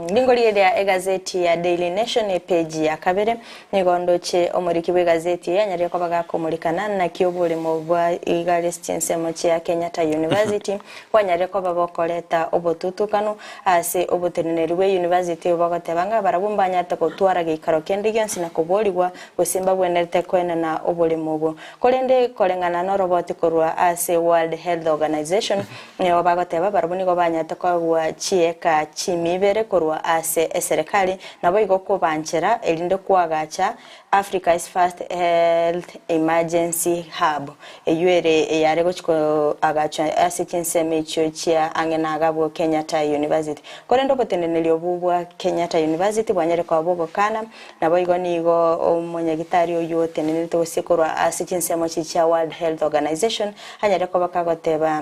Ringorigereria egazeti ya Daily Nation epeji ya kabere, nigo ndoche omoriki bw'egazeti eye anyarire koba gakomorikana naki oboremo bwa igare ase chinsemo chia Kenyatta University bwanyarire koba bokoreta obotutukanu ase oboteneneri bwe university obo bagoteba ng'a barabwo mbanyarete gotwara geikaro kende gionsi na koborigwa gose mbabwenerete koenana oboremo obwo. Korende koreng'ana noroboti korwa ase World Health Organization, Nigo bagoteba barabwo nigo banyarete koegwa chieka chimia ibere korwa ase eserekari, naboigo kobanchera erinde koagacha Africa's First Health Emergency Hub, eyio ere eyare gochia koagachwa ase chinsemo echio chia ang'e na agabwo Kenyatta University. Korende oboteneneri obwo bwa Kenyatta University bwanyare koba bogokana, naboigo nigo omonyagitari oyio otenenerete gose korwa ase chinsemo chi chia World Health Organization anyare koba kagoteba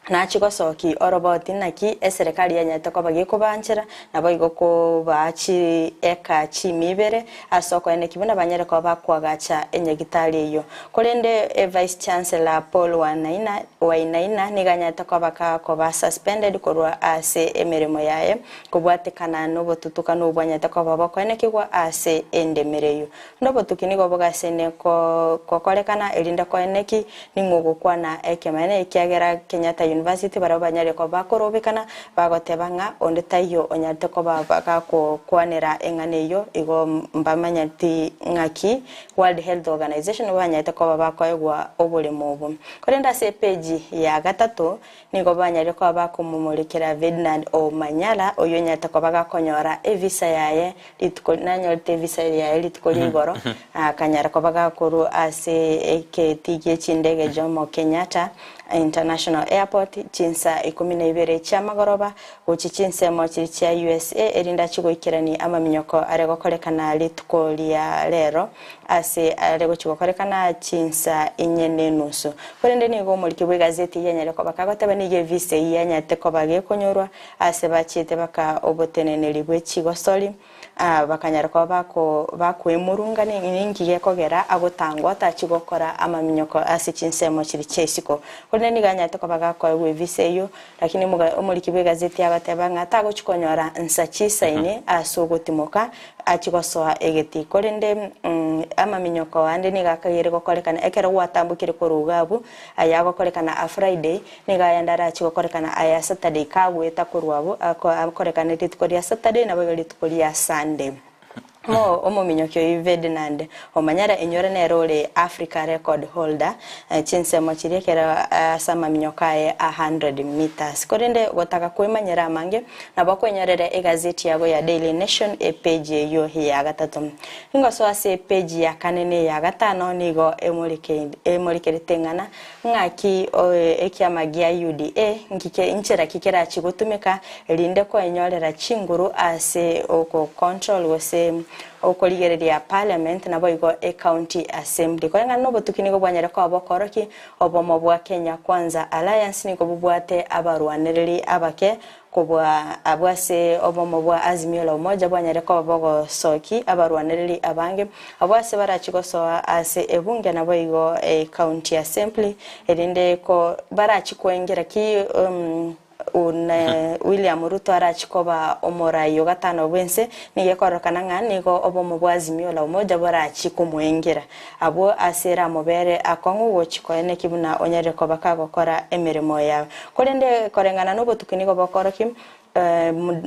nachie gosoki oroboti naki eserekari yanyarete koba gekobanchera naboigo kobaa chieka chimia ibere ase okoeneki buna banyare koba bakoagacha enyagitari eyio. Korende Vice Chancellor Paul Wanaina Wainaina nigo anyarete koba kakoba suspended korwa ase emeremo yaye kobwatekana nobotutukanu obwanyarete koba bokoenekigwa ase endemero eyio. Nobotuki nigo bogasene gokorekana erinde koeneki ning'o ogokwana ekemanene ekiagera Kenyatta University barabwo banyare koba bakorobekana bagoteba ng'a onde taiyo onyarete koba gakokwanera eng'ana eyio igo mbamanyeti ng'aki World Health Organization banyarete koba bakoegwa oboremo obo. Korende ase epeji ya gatato Nigo banyarire koba bakomomorekera Ferdinand Omanyala, oyio onyarete koba gakonyora evisa yaye rituko nanyorete evisa yaye rituko ria igoro, akanyara koba gakorwa ase eketii gie chindege Jomo Kenyatta International Airport chinsa ikomi na ibere chiamagoroba gochia chinsemo chiria chia usa erinde achie goikerania amaminyoko are gokorekana rituko ria rero. Ase are gochia gokorekana chinsa inye na enusu. Korende nigo omoriki bw'egazeti eyio anyare koba kagoteba nigo evisa eyio yanyarete koba gekonyorwa ase bachiete baka oboteneneri bwe chigosori, bakanyara koba bako bakoemurungania ninki gekogera agotangwa atachie gokora amaminyoko ase chinsemo chiria chia isiko. Korende nigo anyarete koba gakoegwa evisa eyio, lakini omoga omoriki bw'egazeti agateba ng'a tagochia konyora nsa chisaine ase ogotimoka Achie gosoa egetii. Korende amaminyoko ande nigo akageire gokorekana ekero gwatambokire korwa iga abwo, aya agokorekana a Friday, nigo ayande arachie gokorekana aya Saturday kagoeta korwa abwo, akorekane rituko ria Saturday naboigo rituko ria Sunday. Mo omominyoki oyio Ferdinand Omanyala enyore nere ore Africa record holder chinsemo chiria ekero ase amaminyoko aye a 100 metres. Korende gotaka kwemanyera amange, Nabo okwenyorera egazeti yago ya Daily Nation epeji eyio ya gatato. Ingosoa ase epeji ya kane na eya gatano nigo emorikerete ing'ana ng'aki ekiama gia UDA nkike inchera ki kerachie gotumeka erinde koenyorera chinguru ase oko control gose okorigereria parliament naboigo ecounty assembly. Koreng'ana nobotuki nigo bwanyare koba bokoroki obomo bwa Kenya Kwanza Alliance nigo bobwate abarwanereri abake Kobua abwo ase obomo bwa Azimio la Umoja bwanyare koba bogosoki abarwanereri abange, abwo ase barachie gosoa ase ebunge naboigo ecounty assembly, erinde ko barachie koengera ki William Ruto arachie koba omorai o gatano bwense, nigo ekororokana ng'a nigo obomo bwa Azimio la Umoja borachie komoengera. Abwo ase eramobere akong'u gochia koeneki buna onyarire koba kagokora emeremo yaye. Korende koreng'ana nobotuki nigo bokorokia,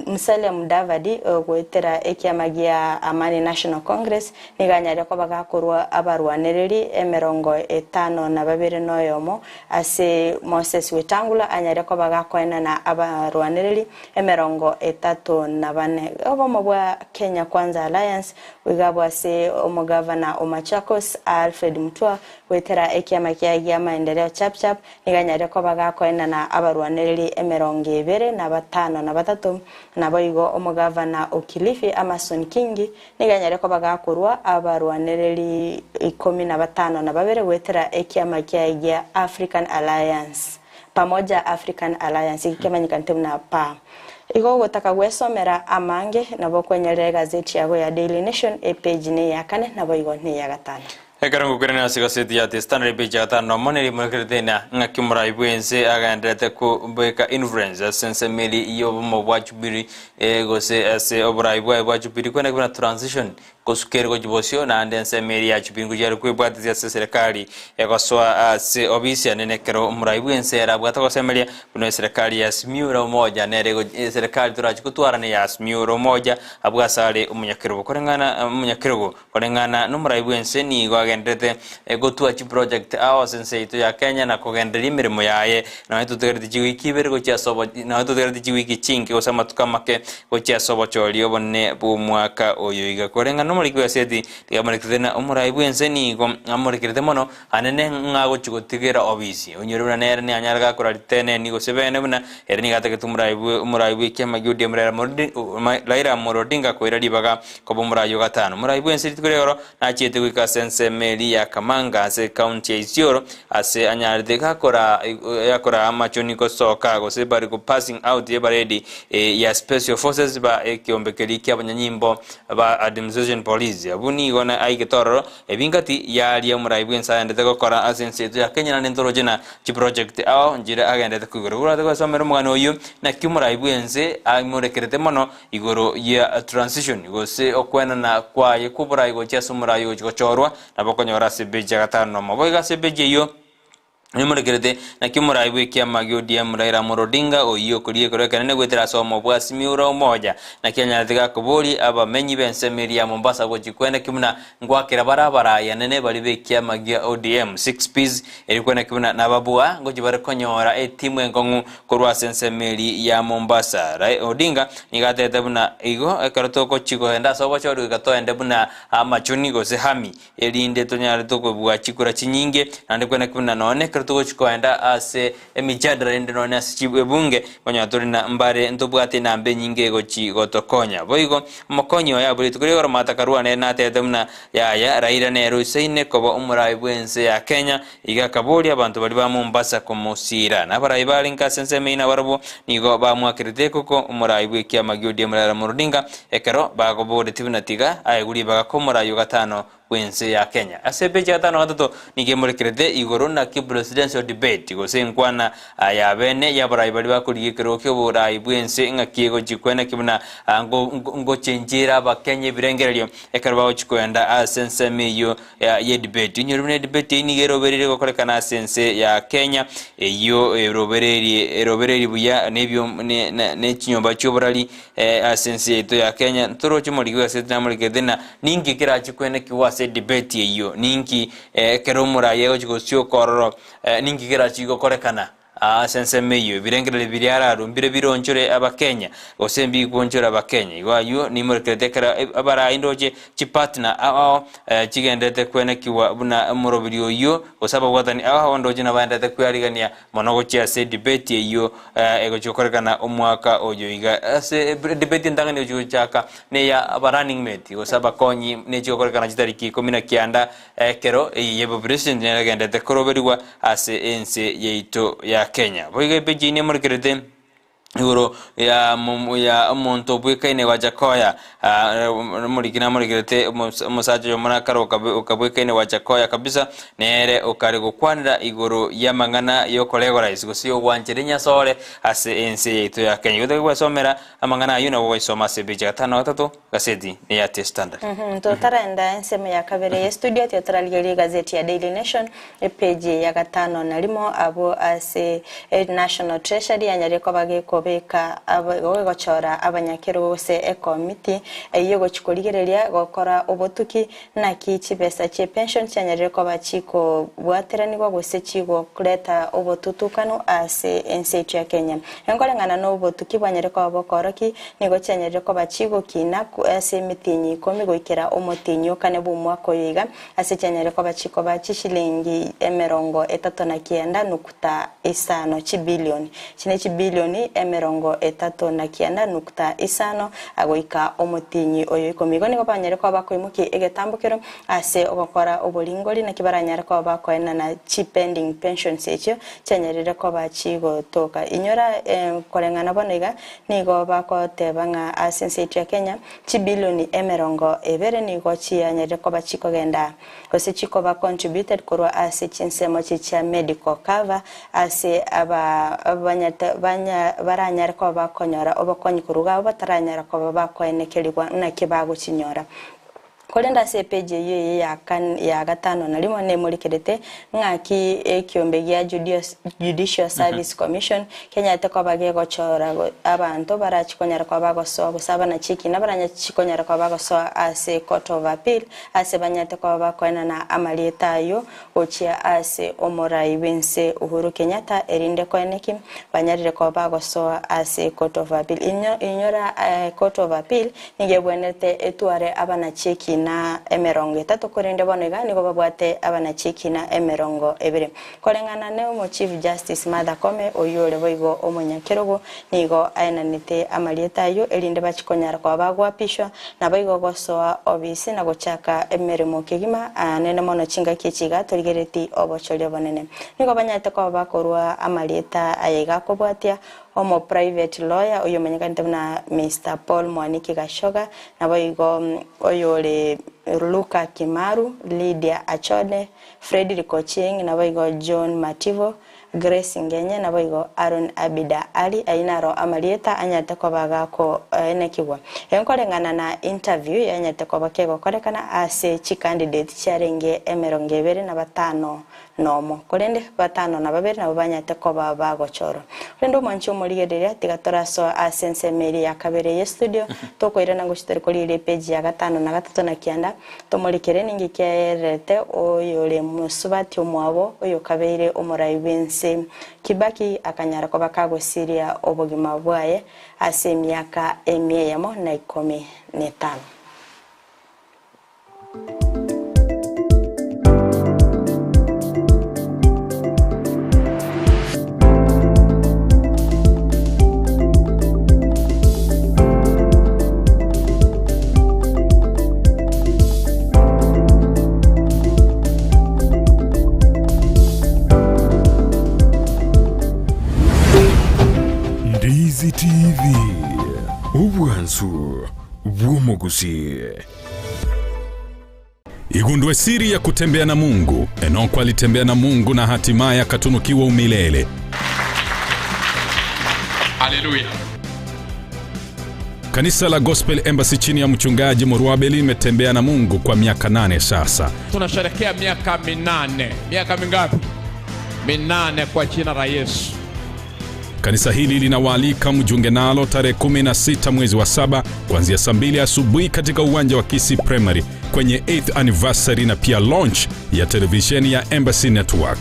Musalia Mudavadi goetera ekiama gia Amani National Congress nigo anyare koba gakorwa abarwanereri 52 noyomo ase Moses Wetangula anyare koba gakoenana abarwanereri 34. Obomo bwa Kenya Kwanza Alliance boigo abwo ase omogavana o Machakos Alfred Mutua goetera ekiama kiaye gia Maendeleo Chapchap Nigo anyare koba gakoenana abarwanereri 253, naboigo omogavana o Kilifi, Amason Kingi, nigo anyare koba gakorua abarwanereri 52 goetera ekiama kiaye gia African Alliance, Pamoja African Alliance, eki kemanyekanete buna PAA. Igo ogotaka gwesomera amange, nabo okwenyerera egazeti yago ya Daily Nation, epage neya kane naboigo neya gatano. Ekero ngokwerana ase egaseti ya The Standard epeji ya gatano nomo neri imorekerete ng'a ng'aki omorai bw'ense agendererete kobeka influence ase ensemeri y'obomo bwa Jubilee gose ase oborai bwaye bwa Jubilee kwene buna transition gosuka ere gochia bosio naende ensemo eria ya Jubilee ngochia are kwebwatisia ase eserekari egosoa ase obisi anene ekero omorai bw'ense ere abwate gosemeria buna eserekari ya Azimio la Umoja nere eserekari torachie gotwara neya Azimio la Umoja abwo ase are omonyakerogo koreng'ana omonyakerogo Koreng'ana nomorai bw'ense nigo agendererete gotua chiproject ao ase ense yaito ya Kenya na kogendereria emeremo yaye. Nonya totigareti chiwiki ibere gochia ase obo nonya totigareti chiwiki chinke gose amatuko amake gochia ase obochori obonene bw'omwaka oyo iga. Koreng'ana nomoriki bw'egaseti tiga amorekerete na omorai bw'ense nigo amorekerete mono anene ng'a agochia gotigera obisi. Onyore buna nere nianyare gakora riteneni gose bene buna ere nigo atagete omorai bwe omorai bw'ekiama gia ODM Raila Amolo Raila Amolo Odinga koira ribaga Koba omorai o gatano. Omorai bw'ense rituko ri'igoro nachiete goika ase ensemo eria ya Kamanga ase ekaunti ya Isiolo ase anyarete gakora yakoraa amachoni gosoka gose bari go passing out y'eparedi ya Special Forces ba ekeombe keria ki'abanyanyimbo ba Administration Police. Abwo nigo na aigete ororo ebingati yaria omorai bw'ense agendete gokora ase ense yaito ya Kenya naende ntoroche na chiproject ao nchire agendete koigora. Orate gwesomera omogano oyio naki omorai bw'ense aimorekerete mono Igoro ya transition, gose okwenana kwaye kw'oborai gochia ase omorai ogochia gochorwa, nabo okonyora ase epeji ya gatano nomo. Boigo ase epeji eyio nimorekerete naki omorai bw'ekiama gia ODM Raila Amolo Odinga oyio okoria ekerwa ekenene goetera ase obomo bwa Azimio la Umoja naki anyarete gakoboria abamenyi b'ensemo eria ya Mombasa gochia kweneki buna ngwakera bare abarai anene baria b'ekiama gia ODM Six Ps erio kweneki buna nababua ngochia bare konyora etimu enkong'u Korwa ase ensemo eria ya Mombasa, Raila Odinga nigo atebete buna igo ekero togochia kogenda ase obochori goika toende buna amachuni gose hami erinde tonyare tokobua chikura chinyinge naende kweneki buna nonye ekero togochia kogenda ase emijadala rende nonye ase ebunge konyora tore na mbare ntobwate enamba enyinge egochi gotokonya. Boigo omokonyi oye abwo rituko ri'igoro Martha Karua nere natebete buna yaya Raila nere oisaine koba omorai bw'ense ya Kenya Iga akaboria abanto baria ba Mombasa komosiira, na abarai barenge ase ensemo eyio nabarabwo nigo bamwakerete ekoko omorai bw'ekiama gia ODM Raila Amolo Odinga ekero bagoboretie buna tiga aegwe ribaga komorai o gatano bw'ense ya Kenya. Ase epeji ya gatano na gatato nigo emorekerete igoro naki presidential debate gose enkwana ya bene y'abarai baria bakorigia ekerogo ki'oborai bw'ense ng'aki egochia kweneki buna ngochenchera abakenya ebirengererio ekero bagochia koenda ase ensemo eyio y'edibeti. Onyore buna edibeti eyio nigo erobereire gokorekana ase ense ya Kenya, eyio erobereirie erobereirie buya nebio ne ne ne chinyomba chi'oborari ase ense yaito ya Kenya. Ntoroche omoriki bw'egaseti namorikete ng'a ninki kerachie kwenekigwa ase edibeti eyio, ninki ekero omoraia agochia gosioka ororo, ninki kerachie gokorekana. Ase ensemo eyio ebirengererio biria ararumbire bironchore Abakenya, gose mbigwonchore Abakenya. Igo ayio nimorekerete ekero abarai ndoche chipartner ao ao chigenderete kwenekigwa buna omoroberi oyio, gose ababwatani ao ao ndoche nabaenderete kwearigania mono gochia ase edebate eyio egochia gokorekana omwaka oyo iga. Ase edebate entang'ani egochia gochaka neya aba running mate gose abakonyi nechi gokorekana chitariki ikomi na kianda Ekero eye y'obopresident neregenderete koroberigwa ase ense yaito ya Kenya. Boigo epeji eye nemorekerete igoro ya ya omonto obwekaine Wajackoyah omoriki namorekerete omosacha oyomo nakare okabwekaine Wajackoyah kabisa nere okare gokwanera igoro y'amang'ana y'okolegalize gose y'ogwanchera enyasore ase ense yaito ya Kenya. Igo togwesomera amang'ana ayio nabo ogoisoma ase epeji ya gatano na gatato. Gazeti neya The Standard. Totarenda ensemo ya kabere ye studio tiga torarigererie egazeti ya Daily Nation epeji ya gatano na rimo abwo ase National Treasury yanyarire koba geko. gekobeka gegochora abanyakerogo gose ekomiti eyio egochi korigereria gokora obotuki naki chibesa chie pension chianyarire koba chikobwateranigwa gose chigokoreta obotutukanu ase ense yaito ya Kenya. Enkoreng'ana na obotuki bwanyarire koba bokoroki nigo chianyarire koba chigokina ase emitinyi ikomi goikera omotinyi okane bw'omwaka oyo iga ase chianyarire koba chikoba chishilingi emerongo etato na kianda nukta isano chibilioni. Echi ne chibilioni emerongo etato na kianda nukta isano goika omotinyi oyo ikomi. Igo nigo banyare koba bakoimokia egetambokero ase ogokora oboringori naki baranyare koba bakoenana chi pending pensions echio chianyarire koba chigotoka. Inyora koreng'ana bono iga nigo bagoteba ng'a ase ense yaito ya Kenya chibilioni emerongo ebere nigo chianyarire koba chikogenda gose chikoba contributed korwa ase chinsemo chi chia medical cover ase aba abanyate banya baranyare koba bakonyora obokonyi korwa iga abwo bataranyara koba bakoenekerigwa naki bagochinyora. Korende ase epeji eyio eye ya kan ya gatano na rimo nemorikerete ng'aki ekiombe gia Judios Judicial Service Commission kenyarete koba gegochora go abanto barachi konyara koba bagosoa gose abanachiki nabaranyachi konyara koba bagosoa ase Court of Appeal Ase banyarete koba bakoenana amarieta ayio gochia ase omorai bw'ense Uhuru Kenyatta erinde koeneki banyarire koba bagosoa ase Court of Appeal. Inyora Court of Appeal nigo ebwenerete etware abanachi ekina emerongo etato korende bono iga nigo babwate abanachi ekina emerongo ebere. Koreng'ana ne omo Chief Justice Martha Koome oyio ore boigo omonyakerogo nigo aenanete amarieta ayio erinde bachie konyara koba bagoapishwa naboigo gosoa obisi na gochaka emeremo kegima anene mono chingaki echi iga torigereti obochori obonene. Nigo banyarete koba bakorua amarieta aya iga akobwatia omo private lawyer oyio omanyekanete buna Mister Paul Mwaniki Gashoga naboigo oyore Luka Kimaru, Lydia Achode, Fredrick Ochieng, naboigo John Mativo, Grace Ngenye, naboigo Aaron Abida Ali, ayio naro amarieta anyarete koba gakoenekigwa. Enkoreng'ana na interview yanyarete koba kegokorekana ase chicandidate chiarenge emerongo ebere na batano nomo, korende batano na babere nabwo banyarete koba bagochorwa. Korende omwanchi omorigereria, tiga torasoa ase ensemo eria ya kabere ye studio, tokoirana ngochia tore korigereria epage ya gatano na gatato na kianda, Tomorikere ninki kiaererete oyore mosubati omwabo oyokabeire omorai bw'ense. Kibaki akanyara koba kagosiria obogima bwaye ase emiaka emia eyemo na ikomi na etano. Ndizi TV, obwansu bw'omogusii. Igundue siri ya kutembea na Mungu. Enoko alitembea na Mungu na hatimaye akatunukiwa umilele. Haleluya. Kanisa la Gospel Embassy chini ya mchungaji Murwabe limetembea na Mungu kwa miaka 8 sasa. Tunasherehekea miaka 8. Miaka mingapi? 8 kwa jina la Yesu. Kanisa hili linawaalika mjiunge nalo tarehe 16 mwezi wa 7 kuanzia saa 2 asubuhi katika uwanja wa Kisii Primary kwenye 8th anniversary na pia launch ya televisheni ya Embassy Network.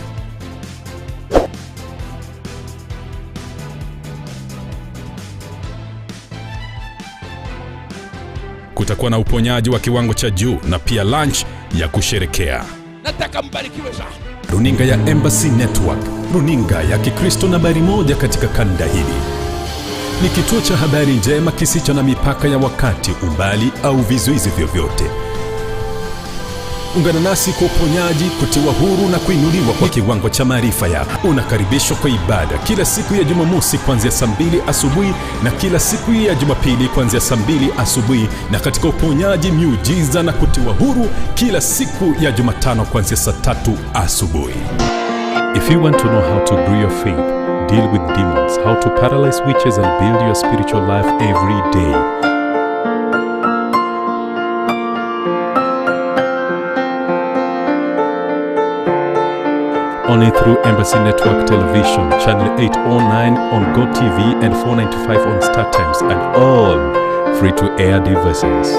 Kutakuwa na uponyaji wa kiwango cha juu na pia lunch ya kusherekea. Nataka mbarikiwe sana. Runinga ya Embassy Network, runinga ya Kikristo nambari 1 katika kanda hili. Ni kituo cha habari njema kisicho na mipaka ya wakati, umbali au vizuizi vyovyote. Ungana nasi kwa uponyaji, kutiwa huru na kuinuliwa kwa kiwango cha maarifa yako. Unakaribishwa kwa ibada kila siku ya Jumamosi kuanzia saa 2 asubuhi na kila siku ya Jumapili kuanzia saa 2 asubuhi, na katika uponyaji, miujiza na kutiwa huru kila siku ya Jumatano kuanzia saa 3 asubuhi. If you want to know how to grow your faith, deal with demons, how to paralyze witches and build your spiritual life every day, Only through Embassy Network Television, Channel 809 on GoTV and 495 on StarTimes and all free to air devices.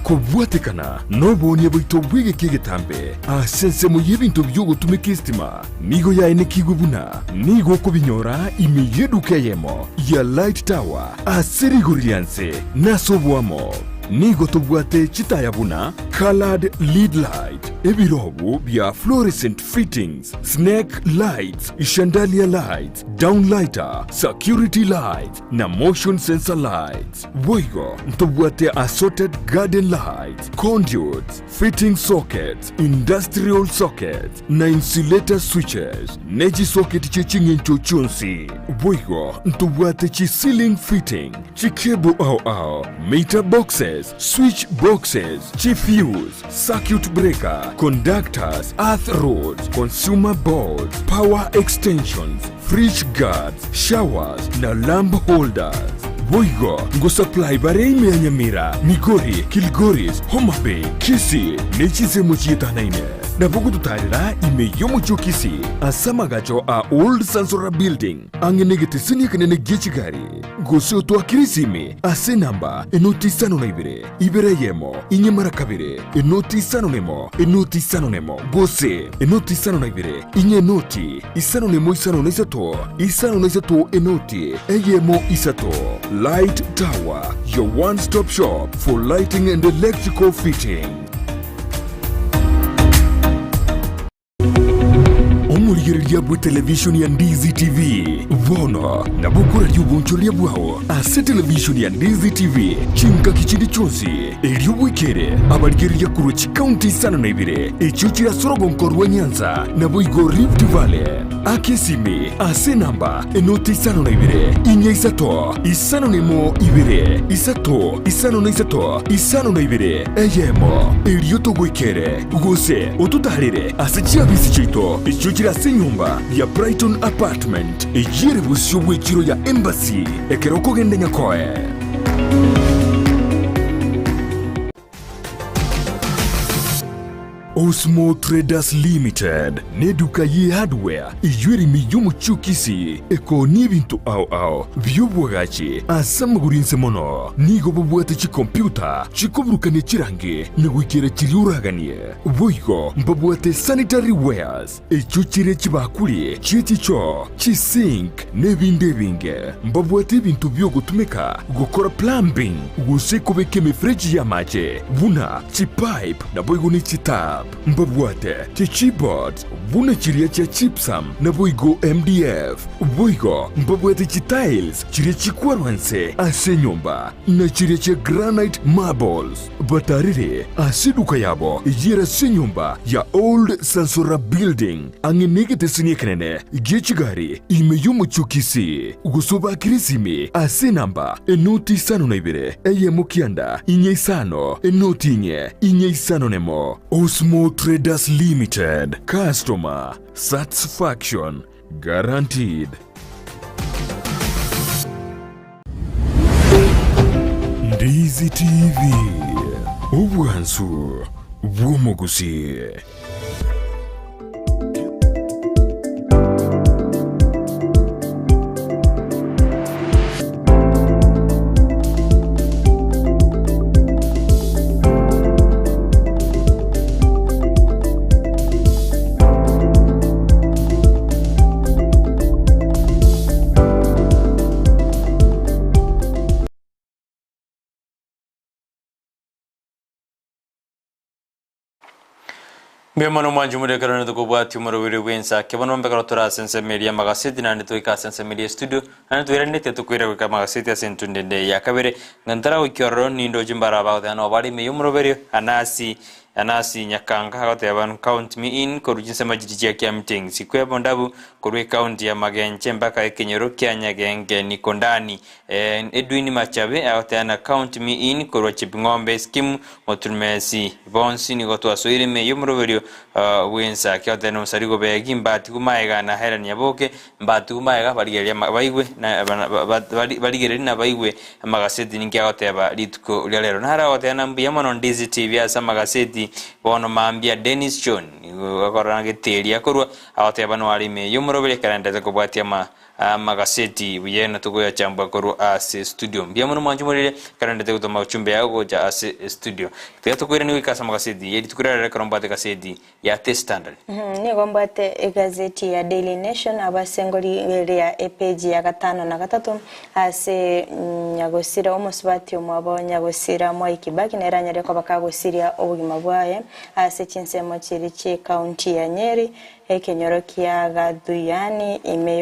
Kobwatekana noboonia bwaito bw'egeka egetambe ase ensemo y'ebinto bi'ogotumeka esitima, nigo yaenekigwe buna nigo okobinyora ime y'eduka eyemo ya Light Tower ase rigori ria nse na ase oboamo. Nigo tobwate chitaya buna coloured lead light, ebirobu bia fluorescent fittings, snake lights, chandelier lights, downlighter, security lights, na motion sensor lights. Boigo ntobwate assorted garden lights, conduits, fitting sockets, industrial sockets, na insulator switches, ne chisocket chie ching'encho chionsi. Boigo ntobwate chi ceiling fitting, chi cable ao ao, meter boxes, switch boxes, chi fuse, circuit breaker, conductors, earth rods, consumer boards, power extensions, fridge guards, showers na lamp holders. Boigo ngosupply bare ime ya Nyamira, Migori, Kilgoris, Homa Bay, Kisii ne chinsemo chietanaine. Nabo gototarera ime y'omochie o Kisii ase amagacho a Old Sansora Building ang'e negeteseni ekenene gie chigari. Gose otoakere esimi ase enamba enoti isano na ibere, ibere eyemo, inye mara kabere, enoti isano nemo, enoti isano nemo, gose enoti isano na ibere, inye enoti isano nemo isano na isato, isano na isato enoti eyemo isato. Light Tower, your one stop shop for lighting and electrical fitting. Omorigereria bw'etelevishoni ya Ndizi TV bono nabo okoraria obonchoreria bwao ase televishoni ya Ndizi TV chingaki chinde chionsi, erio bwekere abarigereria korwa chikaunti isano na ibere echio chire ase orogonko rwa Nyanza naboigo Rift Valley. Aka esimi ase enamba enoti isano na ibere, inya isato, isano na emo ibere, isato, isano na isato, isano na ibere, eyemo, erio togoikere, gose ototaarere ase chiabisi chiaito echio chire ase enyomba ya Brighton Apartment, eyio ere bosio bw'echiro ya Embassy, ekero okogenda Nyakoe. Osmo Traders Limited neduka ye hardware eyio ere ime y'omochie o Kisii ekoonia ebinto ao ao bi'obwagachi ase amagoro inse mono. Nigo bobwate chikompyuta chikoburukania chirangi na goikera chiria oraganie. Boigo mbabwate sanitary wares echio chire chibakuri chie chichoo, chisink na ebinde ebinge. Mbabwate ebinto bi'ogotumeka gokora plumbing gose kobeka emefereji y'amache buna chipipe naboigo ne chitap. Mbabwate chichipboards buna chiria chia gypsum naboigo MDF. Boigo mbabwate chitiles chiria chikwarwa nse ase enyomba na chiria chia granite marbles. Batarire ase eduka yabo eyio ere ase enyomba ya Old Sansora Building ang'e negeteseni ekenene gie chigari ime y'omochie o Kisii, gose obakere esimi ase enamba enoti isano na ibere eyemo kianda inye isano enoti inye inye isano nemo. Osmo Traders Limited, Customer Satisfaction Guaranteed. Ndizi TV, obwansu bw'omogusii. Mbuya mono mwanche omorekero nere tokobwatia omoroberi bw'ensake bono mbekero tore ase ensemo eria y'amagaseti naende toike ase ensemo eria y'estudio naende twairanete tokoira goika amagaseti ase entunde ende ya kabere ng'a ntaragoikia ororo nindoche mbare abagoteba nabo bare ime y'omoroberi Anasi Anasi Nyakanga agoteba count me in korwa chinsemo chiria chia Kiamting Square Bondabu korwa ecounty ya Magenche mpaka ekenyoro kia Nyagenge Nikondani Edwin Machabe agoteana count me in korwa Chepng'ombe Scheme Moturmesi bonsi nigo twasoire ime y'omoroberio. Bw'ensaki otebe nomosarigo begi mbatigwe magega na Helen Nyaboke mbatigwe magega barigererie ama baigwe na barigererie na baigwe amagaseti ninki agoteba rituko ria rero. Naro agoteba na mbuya mono Ndizi TV ase amagaseti bono mambia Dennis John nigo akorora geteri akorwa agoteba noare ime y'omoroberi ekero aendete kobwatia ama Amagaseti buya na togoyachambwa korwa ase studio. Mbuya mono mwanche morire ekero ndete gotoma ochumbe yao gocha ase studio. Tiga tokoiranie goika ase amagaseti ye rituko riarero ekero mbwate egaseti ya The Standard. Nigo mbwate egazeti ya Daily Nation abwo ase ngorigereria epeji ya gatano na gatato ase nyagosira omosubati omwabo nyagosira Mwai Kibaki nere anyare koba kagosiria obogima bwaye ase chinsemo chiria chi'ecounty ya Nyeri Ekenyoro kia Gathuyani ime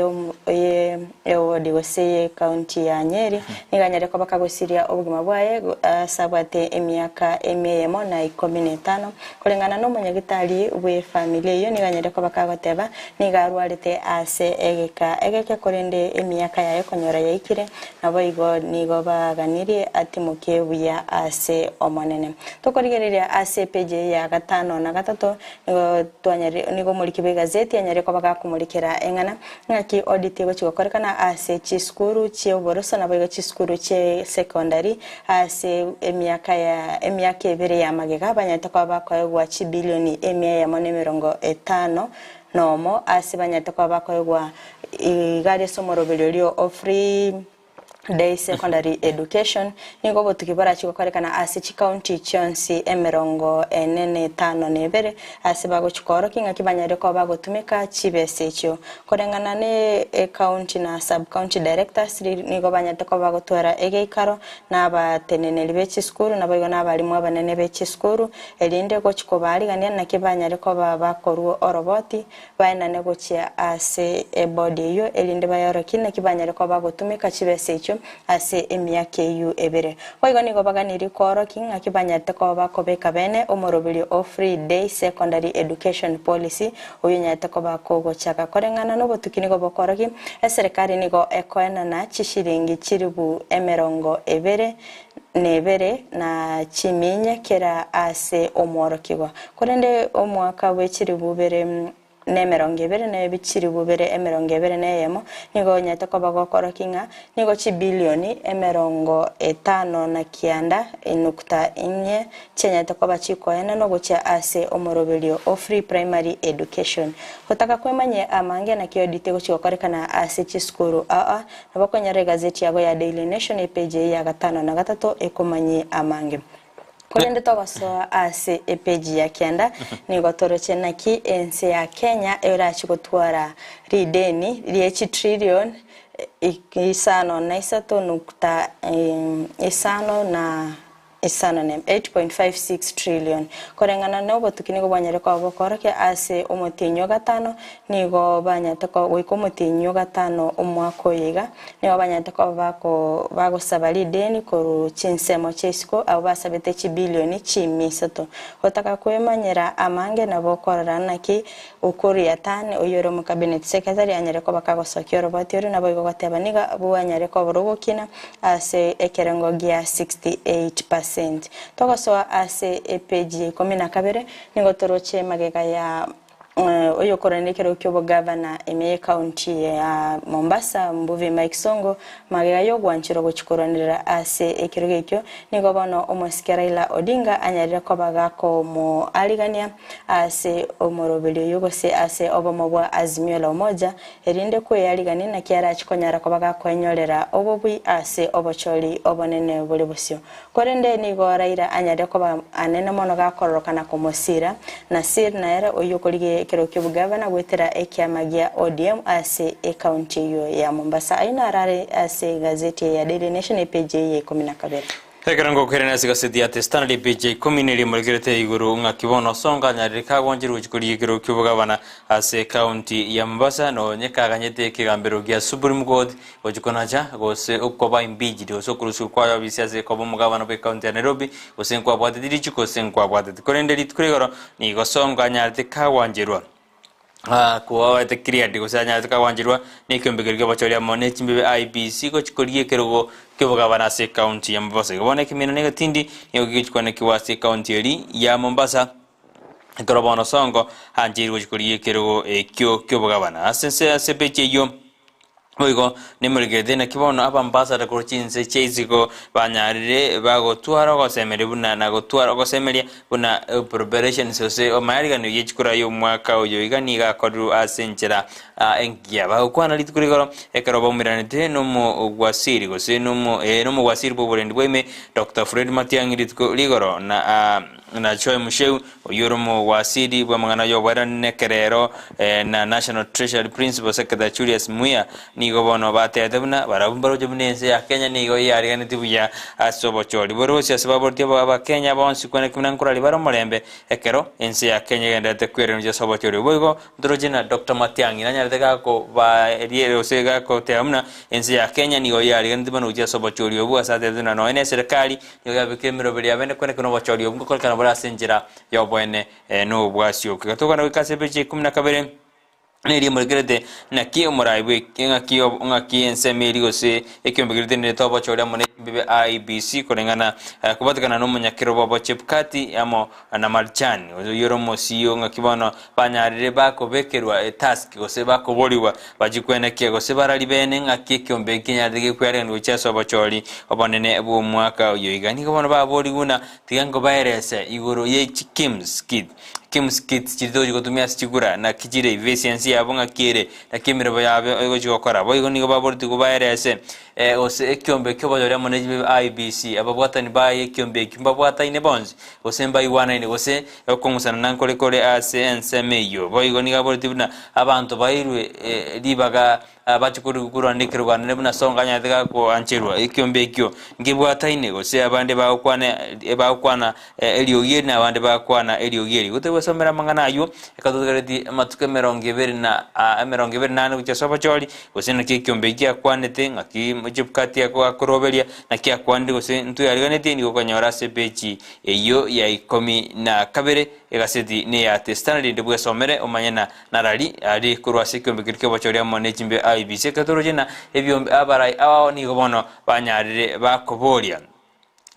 y'ewodi gose y'ecounty ya Nyeri nigo anyare koba kagosiria obogima bwaye ase abwate emiaka emia eyemo na ikomi na etano. Koreng'ana nomonyagitari bw'efamiri eyio nigo anyare koba kagoteba nigo arwarete ase egeka egeke korende emiaka yaye konyora yaikire naboigo nigo baganirie atimoke buya ase Omonene. Tokorigereria ase epeji eye ya gatano na gatato Nigo twanyarire, nigo omoriki bw'egazeti anyarire koba gakomorikera eng'ana, ng'aki audit egochi gokorekana ase chisukuru chi'oboroso naboigo chisukuru chi'esecondary ase emiaka ya emiaka ebere ya magega banyarete koba bakoegwa chibilioni emia eyemo na emerongo etano nomo ase banyarete koba bakoegwa iga aria ase omoroberio oria o free Day Secondary Education, nigo obotuki borachie gokorekana ase chikaunti chionsi emerongo ene na etano na ebere, ase bagochia koorokia ng'aki banyare koba bagotumeka chibesa echio. Koreng'ana ne ecounty na sub county directors nigo banyarete koba bagotwara egeikaro na abateneneri be chisukuru naboigo na abalimu abanene be chisukuru, erinde gochia kobaarigania naki banyare koba bakorua oroboti Baenane gochia ase ebodi eyio, erinde bayorokie naki banyare koba bagotumeka chibesa echio ase emiaka eyio ebere. Boigo nigo baganirie koorokia ng'aki banyarete koba bakobeka bene omoroberio o Free Day Secondary Education Policy oyio onyarete koba kogochaka. Koreng'ana nobotuki nigo bokoorokia eserekari nigo ekoenana chishiringi chilibu emerongo ebere nebere na chiminye kera ase omworokigwa. Korende omwaka bwe chilifu ibere na emerongo ebere na chilifu ibere emerongo ebere na eyemo nigo onyarete koba gokorokia ng'a nigo chibilioni emerongo etano na kianda enukta inye chianyarete koba chikoenanwa gochia ase omoroberio o Free Primary Education. Gotaka kwemanyia amange naki audit egochia gokorekana ase chisukuru aa Nabo okonyora egazeti yago ya Daily Nation epeji eye ya gatano na gatato ekomanyie amange. Korende togosoa ase epeji ya kianda, nigo toroche naki ense ya Kenya erachie gotwara rideni rie chitrillion isano na isato nukta isano na Isano ne 8.56 trillion. Koreng'ana nobotuki nigo bwanyare koba bokoorokia ase omotienyi o gatano, nigo banyarete koba goika omotienyi o gatano omwaka oyo iga, nigo banyarete koba bako bagosaba rideni korwa chinsemo chia isiko abwo basabete chibilioni chimia isato. Gotaka kwemanyera amange nabo okorora naki Ukur Yatani, oyio ore omocabinet secretary, anyare koba kagosokia oroboti oria, naboigo goteba nigo bwanyare kobora ogokina ase ekerengo gia 68%. Togosoa ase epeji ya ikomi na kabere, nigo toroche magega ya oyokoranera ekerogo ki'obogavana ime y'ecounty ya Mombasa, Mbuvi Mike Sonko, magega y'ogwancherwa gochia korwanerera ase ekerogo ekio, nigo bono omosike Raila Odinga anyarire koba gakomoarigania Ase omoroberio oyio gose ase obomo bwa Azimio la Umoja, erinde kweyarigania naki arache konyara koba gakoenyorera obobui ase obochori obonene bore bosio. Korende nigo Raila anyare koba anene mono gakororokana komosira Nassir nere oyio okorigia ekerogo ki'obogavana goetera ekiama gia ODM ase ecounty eyio ya Mombasa. Ayio naro are ase egazeti eye ya Daily Nation epeji eye ya ikomi na kabere. Ekero ngokoirana ase egaseti ya The Standard epeji ya ikomi na erimo rigerete igoro ng'aki bono Sonko anyarire kagwancherwa gochia korigia ekerogo ki'obogavana ase ecounty ya Mombasa nonye kaganyete ekegambero gia Supreme Court gochia konacha gose okoba impeached gose okorusigwa kwaye obisi ase koba omogavana bwe ecounty ya Nairobi gose nkwabwateti richiko gose nkwabwateti korende rituko ria igoro nigo Sonko anyarete kagwancherwa Kobaete Gileadi, gose anyarete kagwancherwa nekeombe keria ki'obochori amo ne chimbibe IEBC gochia korigia ekerogo ki'obogabana ase ekaunti ya Mombasa. Igo bono ekemina na egetindi nigo gegochia kwanekigwa ase ekaunti eria ya Mombasa. Ekero bono Sonko ancheirwe gochia korigia ekerogo ekio ki'obogabana ase ense ase epeji eyio, boigo nemorigerete naki bono abambasada korwa chinse chia isiko banyarire bagotwara ogosemeria buna na gotwara ogosemeria buna preparations gose amaariganio ye chikura y'omwaka oyo iga nigo akorirwe ase enchera engiya. Bagokwana rituko rigoro ekero baumeranete nomogwasiri gose nomo ee nomogwasiri bw'oborendi bwa ime Doctor Fred Matiang'i rituko rigoro na na Joy Musheu, oyio ore omogwasiri bw'amang'ana y'oboerani na ekerero, na National Treasury Principal Secretary Julius Muia, nigo bono bateete buna barabwo mbaroche buna ense ya Kenya nigo yariganetie buya ase obochori bore gose ase baboreti Abakenya bonsi kweneki buna nkorari bare omorembe ekero ense ya Kenya egendererete kwereneria ase obochori. Boigo ntoroche na Doctor Matiang'i nanyarete gakobaria gose gakoteba buna ense ya Kenya nigo yariganetie mono gochia ase obochori obwo ase atebete buna nonya na eserekari Nigo yabekire emeroberi ya bene kwenekwa nobochori obwo ngokorekana bore ase enchera y'oboene na obwasioku. Iga tokogenda goika ase epeji ya ikomi na kabere, neria emorekerete naki omorai bwe ng'aki ng'aki ensemo eria gose ekiombe keria gitenenerete obochori amo ne chimbibe IEBC koreng'ana kobatekana na omonyakerobo obo Chebukati amo na Marchani oyio ore omosio ng'aki bono banyarire bakobekerwa etask gose bakoborigwa Bachie kwenekia gose barari bene ng'aki ekiombe eki kenyarete gekwearegania gochia ase obochori obonene bw'omwaka oyo iga. Nigo bono baborigwe buna, Tiga nkobaerese igoro ye chiKIMS kit, KIMS kits chiria togochia gotumia ase chikura, naki chire efficiency yabo ng'aki ere, naki emeremo yabo egochia gokora. Boigo nigo baboretie kobaerese gose ekiombe ki'obochori amo ne IEBC, ababwatani baye ekiombe ekio mbabwataine bonsi, gose mbaigwanaine, gose Okong'usana nankore kore ase ensemo eyio. Boigo nigo aboretie buna abanto bairwe ribaga bache korwana ekerogano buna Songa anyarete gakoancherwa ekiombe ekio nkebwataine gose abande bagokwana bagokwana eriogi eri na abande bagokwana eriogi eri. Gotari gwesomera amang'ana ayio ekero totegereti amatuko emerongo ebere na emerongo ebere nane gochia ase obochori gose naki ekiombe ekio giakwanete ng'aki Chebukati akoroberia naki akwanire gose ntweariganetie nigo okonyora ase epeji Eyio ya ikomi na kabere egaseti neya The Standard inde bwesomere omanye na narari ari korwa ase ekiombe keria ki'obochori amo ne chimbe IEBC ekero toroche na ebiombe abarai ao nigo bono banyarire bakoboria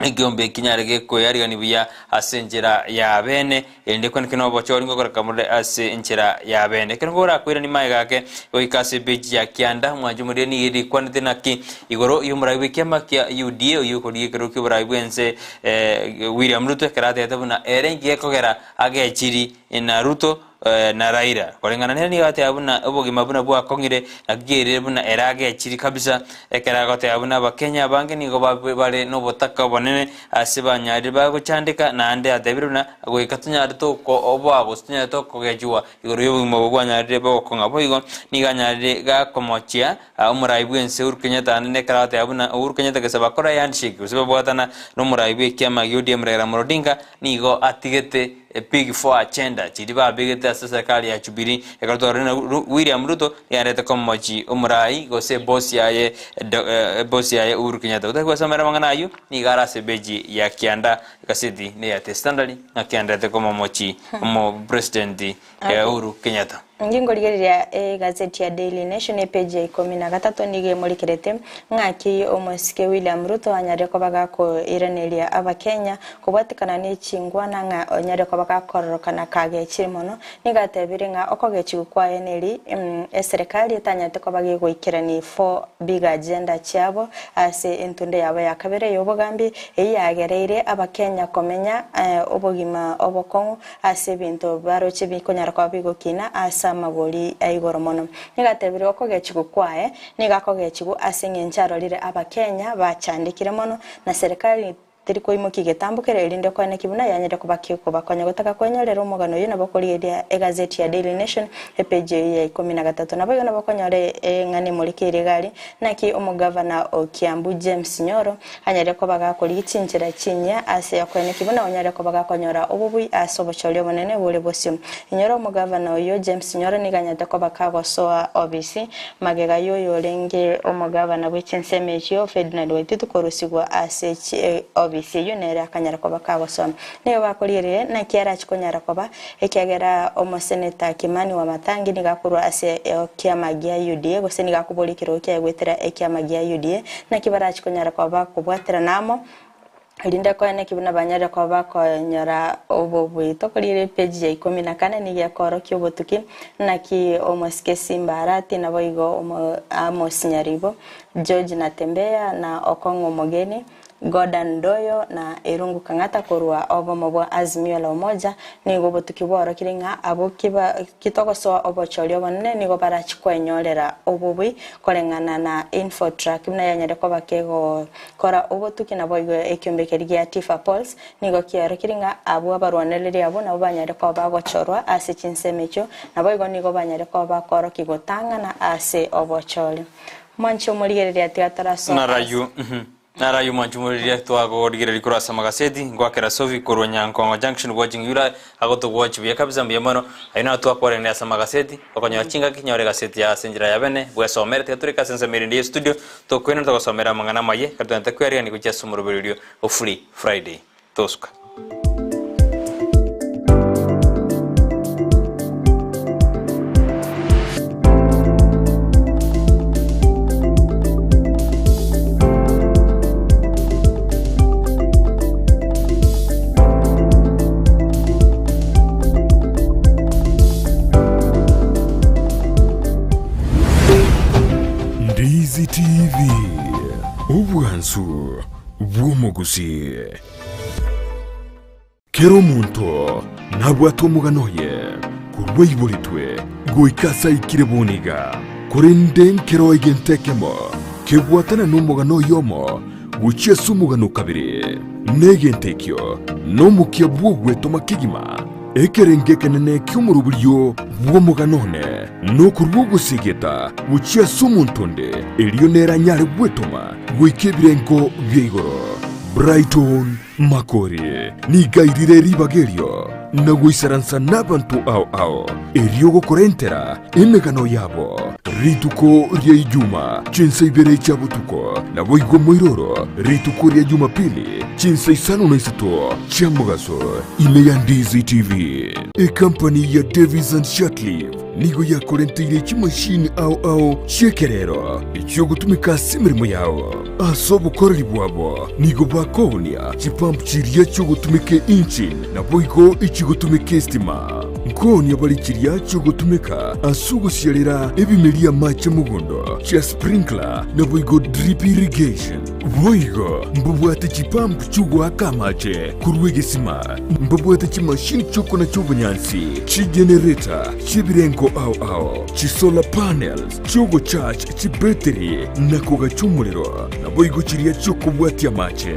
ekiombe eki nyare gekoyarigani buya ase enchera ya bene erinde kweneki na obochori ngokoreka more ase enchera ya bene ekero ngorakoirani magega ake goika ase epeji ya kianda mwanche omoria nigo erikwanete naki igoro y'omorai bw'ekiama kia UDA oyio okorigia ekerogo ki'oborai bw'ense William Ruto ekero atebete buna ere inki gekogera agechiri na Ruto na Raila. Koreng'ana nere nigo agateba buna obogima buna bwakong'ire naki kerire buna ere agechiri kabisa ekero agoteba buna abakenya abange nigo bare nobotaka obonene ase banyarire bagochandeka naende atebire buna goika tonyare tokoboa gose tonyare tokogechigwa igoro y'obogima obo bwanyarire bogokong'a. Boigo nigo anyarire gakomochia Omorai bw'ense Uhuru Kenyatta naende nekero agoteba buna Uhuru Kenyatta gose bakora ehandshake gose babwatana nomorai bw'ekiama gia ODM Raila Amolo Odinga nigo atigete big four agenda chiria babegete ase eserekari ya Jubilee ekero twarorire na William Ruto nigo arete komochi omorai gose eboss yaye eboss yaye Uhuru Kenyatta. Otari gwesomera amang'ana ayio nigo are ase epeji ya kianda egaseti neya The Standard ng'aki aenderete komomochi omopresident Uhuru Kenyatta. Inki nkorigereria egazeti ya Daily Nation epeji ya ikomi na gatato nigo emorikerete ng'aki omosike William Ruto anyare koba gakoiraneria abakenya kobwatekana ne chingwana ng'a onyare koba gakororokana kagechire mono. Nigo atebire ng'a okogechigwa kwaye neri eserekari etanyarete koba gegoikerani four big agenda chiabo ase entundo yabo ya kabere y'obogambi eyio yagereire abakenya komenya obogima obokong'u Ase ebinto baroche bikonyara koba bigokina ase amagori a igoro mono. Nigo atebire okogechigwa kwaye nigo akogechigwa ase eng'encho arorire abakenya bachandekire mono na serikali teri koimokia egetambo kere erinde koenekia buna yanyare koba kekobakonya gotaka kwenyorera omogano oyio nabo okorigereria egazeti ya Daily Nation epeji eyio ya ikomi na gatato. Naboigo nabo okonyora eng'ana emorikeire egari naki omogavana o Kiambu James Nyoro Anyare koba gakorigia chinchera chinyia ase okoenekia buna onyare koba gakonyora obobui ase obochori obonene bore bosio. Inyora omogavana oyio James Nyoro nigo anyarete koba kagosoa obisi magega y'oyorenge omogavana bwe chinsemo echio Ferdinand Waititu korusigwa ase obisi eyio nere akanyara koba kagosoa. Nigo bakorigereria naki arache konyara koba ekiagera omoseneta Kimani Wamatangi nigo akorwa ase ekiama gia UDA gose nigo akoboria ekerogo kiaye goetera ekiama gia UDA naki barache konyara koba bakobwaterana amo. Erinde koeneki buna banyare koba bakonyora obobui. Tokorire epeji ya ikomi na kane nigo ekoorokia obotuki, naki omosike Simba Arati naboigo Amos Nyaribo, George Natembeya na Okong'o Omogeni, Gordon Doyo na Irungu Kang'ata korwa obomo bwa Azimio la Umoja nigo obotuki bwaorokire ng'a abwo kitogosoa obochori obonene nigo barachi kwenyorera obobui koreng'ana na Infotrak buna yanyare koba kegokora obotuki naboigo ekiombe keria gia Tifa Polls nigo kiaorokire ng'a abwo abarwanereri abwo nabo banyare koba bagochorwa ase chinsemo echio naboigo nigo banyare koba bakoorokia gotang'ana ase obochori. Mwanche omorigereria tiga torasoa ase. Narayu narayu mwanche omorigereria twagorigereria korwa ase amagaseti ngoakera Sophie korwa Nyankongo Junction watching yura agotogwatch buya kabisa mbuya mono ayio naro twakwaranire ase amagaseti okonyora chingaki nyora egaseti ya ase enchera ya bene bwesomere tiga toreke ase ensemo erinde ye studio tokoirana togosomera amang'ana amaye ekero togente kwearigania gochia ase omoroberio oria o Free Friday tosuka. Ndizi TV, obwansu bw'omogusi. Kera omonto nabwate omogano oye korwa aiboretwe goika ase aikire bono iga, korende nkero egento ekemo kebwatana nomogano oyomo gochia ase omogano o kabere, na egento ekio nomokia bw'ogwetoma kegima. Ekerengo ekenene ki'omoroberio bw'omogano one nokorua ogosegeta gochia ase omonto onde, erio nere anyare gwetoma goika ebirengo bia igoro. Brighton Makori nigo airire ribaga erio na goisaransa nabanto ao ao, erio gokorentera emegano yabo. Rituko ria Ijuma, chinsa ibere chia botuko, naboigo moiroro rituko ria Jumapili, chinsa isano na isato chia mogaso, ime ya Ndizi TV. Ekampani ya Davis and Shirtliff nigo yakorenteire chimashini ao ao chi'ekerero echiogotumeka ase emeremo yao. Ase obokoreri bwabo nigo bakoonia chipump chiria chiogotumeka engine naboigo echigotumeka estima. Nkoonia bare chiria chiogotumeka ase ogosiarera ebimeria amache mogondo, chia sprinkler naboigo drip irrigation. Boigo mbabwate chipump chiogoaka amache korwa egesima, mbabwate chimashini chiokonacha obonyansi, chigenerator chi'ebirengo ao ao, chisolar panels chi'ogocharge chibetiri na kogacha omorero, naboigo chiria chi'okobwatia amache.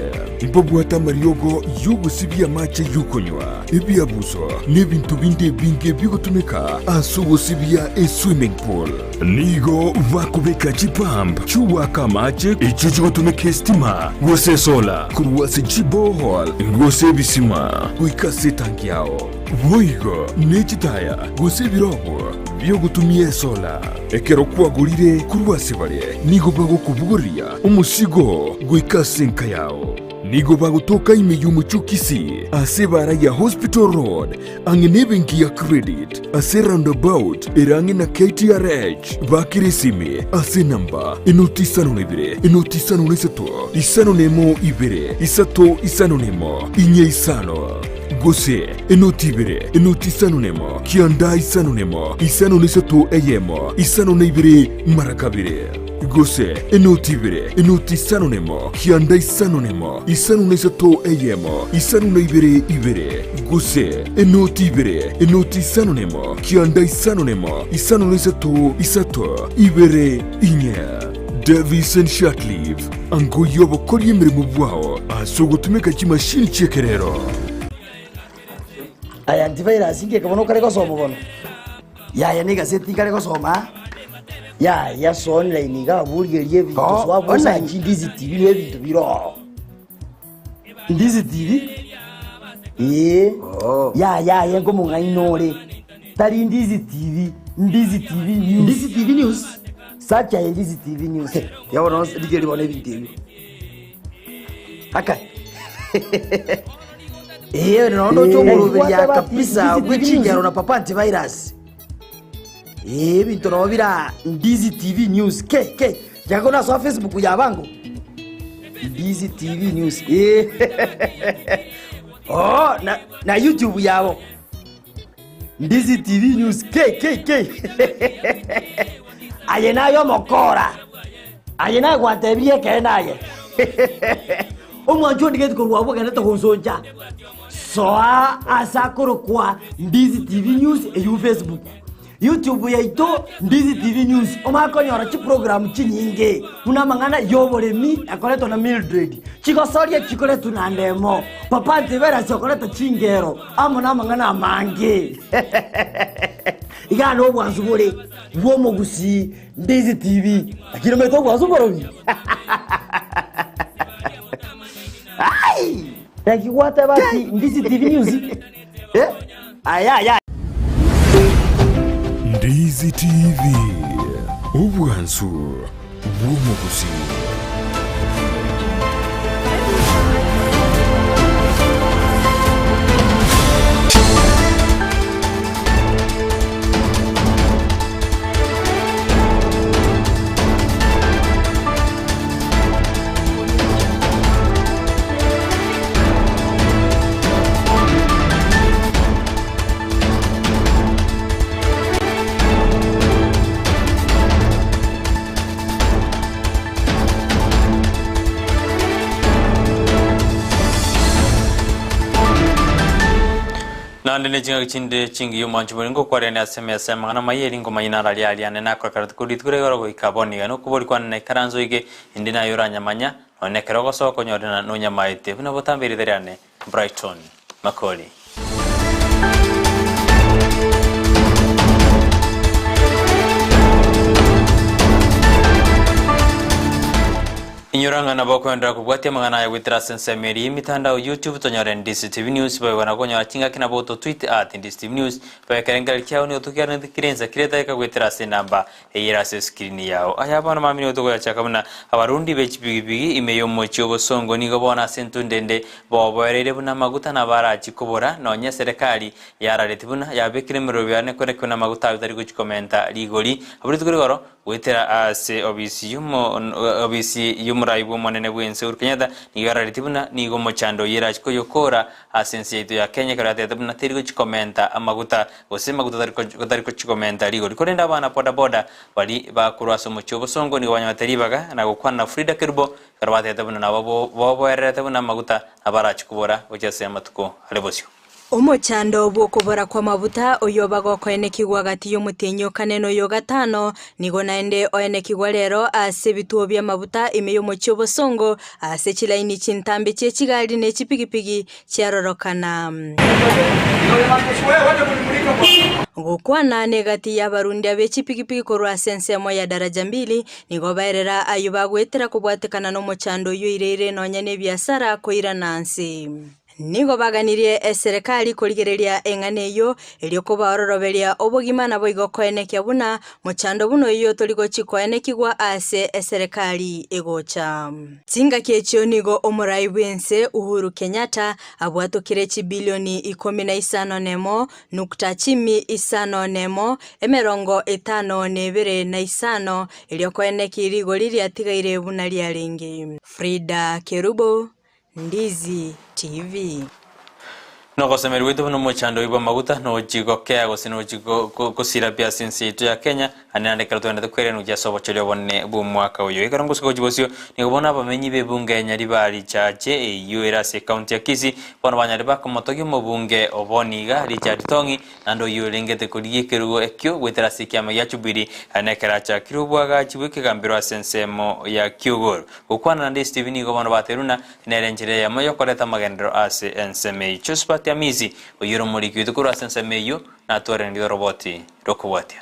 Mbabwate amariogo y'ogosibia amache y'okonywa, ebiabuso, na ebinto binde ebinge bigotumeka ase ogosibia eswimming pool. Nigo bakobeka chipump chi'ogoaka amache echio chigotumeka esitima gose esola korwa ase chiborehole gose ebisima goika ase etanki yao. Boigo ne chitaya gose ebirogo bi'ogotumia esola. Ekero kwagorire korwa ase bare, nigo bagokobogoria omosigo goika ase enka yao. Nigo bagotoka ime y'omochie o Kisii ase ebaara ya Hospital Road ang'e nebenki ya Credit ase roundabout ere ang'e na KTRH. Bakere esimi ase enamba enoti isano na ibere enoti isano na isato isano na emo ibere isato isano na emo inye isano gose enoti ibere enoti isano na emo kianda isano na emo isano na isato eyemo isano na ibere mara kabere. Gose enoti ibere, enoti isano nemo, kianda isano nemo, isano na isato eyemo, isano na ibere ibere. Gose enoti ibere, enoti isano nemo, kianda isano nemo, isano na isato isato ibere inye. Davison Shirtliff, ango y'obokoria emeremo bwao ase ogotumeka chimashini chi'ekerero. Aya antivirus inki bono okare gosoma bono? Yaya na egaseti nkare gosoma aa. Yaya so online iga abwo origererie ebinto Oh, so abwo online. osachi Ndizi TV na ebinto bire oo. Ndizi TV? Ee. Yaya aye nkomong'aini ore. Tari Ndizi TV, Ndizi TV News. Ndizi TV News? Search aye Ndizi TV News. Ya bono rigereria bono ebinto ebio. Aka. Ee, nondo oche omoroberia kabisa bw'echingero na papa antivirus. Ee, ebinto nabo bira Ndizi TV News. Ke, ke, jaga nasoa Facebook ya bango. Ndizi TV News eh oh na, na YouTube yabo Ndizi TV News K K K aye naye omokora aye naye gwatebirie ekere naye omwancho ondigeti korwa abwo ogendete gonsoncha soa ase akorokwa Ndizi TV News eywo Facebook YouTube yaito Ndizi TV News omanye konyora chiprogram chinyinge buna amang'ana y'oboremi ekoretwa na Mildred, chigosoria chikoretwa na Ndemo, Papa Antivirus okoreta chingero amo namang'ana amange. Igaa nobwansu bore bw'omogusii Ndizi TV. Lakini omanyete obwansu mborobi? Ai! Naki gwateba ati Ndizi TV News? Eh? Aya aya. Ndizi TV, obwansu bw'omogusii. Naende ne chingaki chinde chingiya omwanchi bore ngokwarerania ase emesa y'amang'ana amaya eri ngomanya nararia aria ane nakore kare rituko rituko rigoro goika bono iga nokobori kwane naikaranse oige inde naye oranyamanya Nonya nekero ogosoa konyorera nonyamaete buna botambe erieta riane Brighton Makori. Inyora ng'a nabo okoenderera kobwatia amang'ana aya goetera ase ensemo eria y'emitandao YouTube tonyore Ndisi TV News boigo na konyora chingaki nabo oto tweet at Ndisi TV News boigo ekerengererio kiao nigo tokiaranete kera ensa kera edageka goetera ase enamba Eyere ase eskirini yao. Aya bono mambia nigo togoyachaka buna abarundi be chipigipigi ime y'omochie obosongo nigo bono ase entunda ende boboereire buna amaguta nabo arachie kobora nonya eserekari yarareti buna yabekire emerobio yane korekwe namaguta aye tari gochia komenta rigori abwo rituko rigoro goetera ase obisi y'omo obisi y'omorai bw'omonene bw'ense Uhuru Kenyatta nigo yarareti buna nigo omochando oyio erachie koyokora ase ense yaito ya Kenya ekero yatebete buna teri gochia komenta amaguta gose maguta tari gochikomenta rigori. Korende abana boda boda baria bakorwa ase omochie obosongo nigo banyorete ribaga na gokwana na Frida Kerubo ekero batebete buna nabo boboererete buna amaguta nabo arachie kobora gochia ase amatuko are bosio. Omochando bw'okobora kw'amabuta oyio bagokoenekigwa gati y'omotienyi o kane na oyo o gatano, nigo naende oenekigwa rero ase ebituo bi'amabuta ime y'omochie obosongo, ase chilaini chintambe chie chigari ne chipigipigi chiarorokana. Gokwana negati y'abarundia be chipigipigi korwa ase ensemo ya Daraja Mbili, nigo baerera ayio bagoetera kobwatekana nomochando oyio oireire nonya nebiasara koirana nse. Nigo baganirie eserekari korigereria eng'ana eyio, erio kobaororoberia obogima naboigo koenekia buna mochando buna oyio tori gochi koenekigwa ase eserekari egocha. Chingaki echio nigo omorai bw'ense Uhuru Kenyatta abwatokire chibilioni ikomi na isano nemo nukta chimi isano nemo emerongo etano na ebere na isano erio koeneki rigori riatigaire buna riarenge. Frida Kerubo, Ndizi TV. Nogosemeria gwaito buna omochando oyio bw'amaguta nochi gokea gose nochi gosira pi ase ense yaito ya Kenya, ande naende ekero togenderete kwerenukia ase obochori obonene bw'omwaka oyo. Ekero ngosuka gochia bosio, nigo bono abamenyi b'ebunge ya Nyaribari Chache eyio ere ase ekaunti ya Kisii, bono banyarire bakomotogia omobunge obo niga Richard Tong'i naende oyio orengete korigia ekerugo ekio goetera ase ekiama gia Jubilee, ande ekero achakire obwagachi bw'ekegambero ase ensemo ya Kiogoro. Gokwana naende Stephen nigo bono baterwe ng'a nere enchera eyemo y'okoreta amagenderero ase ensemo eyio. Josephat Amisi, oyio ore omoriki oito korwa ase ensemo eyio, natwarenerie oroboti rw'okobwatia.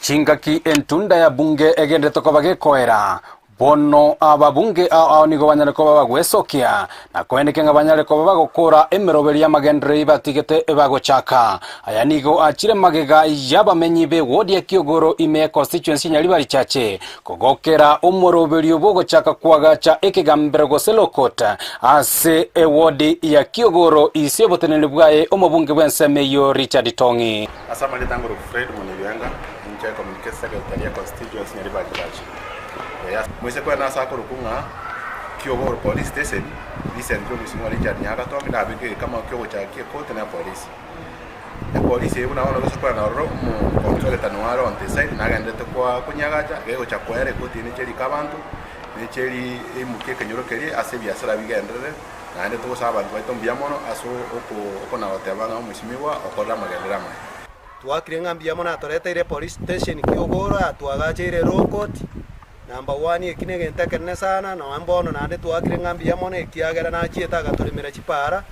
Chingaki entunda ya bunge egenderete koba gekoera, bono ababunge ao ao nigo banyare koba bagwesokia, na koeneke ng'a banyare koba bagokora emeroberi y'amagenderero eyio batigete bagochaka. Aya nigo achire magega y'abamenyi b'ewodi ya Kiogoro ime ya constituency ya Nyaribari Chache, Kogokera omoroberio bw'ogochaka koagacha ekegambero gose Lokot ase ewodi ya Kiogoro ise oboteneneri bwaye omobunge bw'ensemo eyio Richard Tong'i. Ase amarieta ngoroku Fred Munebianga, inche Communication Secretary ya Constituency Nyaribari Church. Eeh, moise kwenda ase akorokwa ng'a. Kiogoro Police Station, recently omosimiwa Richard Nyagatombi nabeke egekama kiogochakia ekoti na epolisi. Epolisi eye buna bono gose korana ororo omocontractor nigo are on the site nagenderete koa konyagacha gegocha koera ekoti eye neche erike abanto, neche eri eimokie ekenyoro keria ase ebiasara bigenderere, naende togosaba abanto baito mbuya mono ase oko okonagoteba ng'a omosimiwa okorire amagenderero amaya. Twakire ng'a mbuya mono atoreteire epolice station Kiogoro, atwagacheire law court number one eki na egento ekenene sana, nonya mbono naende twakire ng'a mbuya mono ekiagera nachiete agatoremera chipara,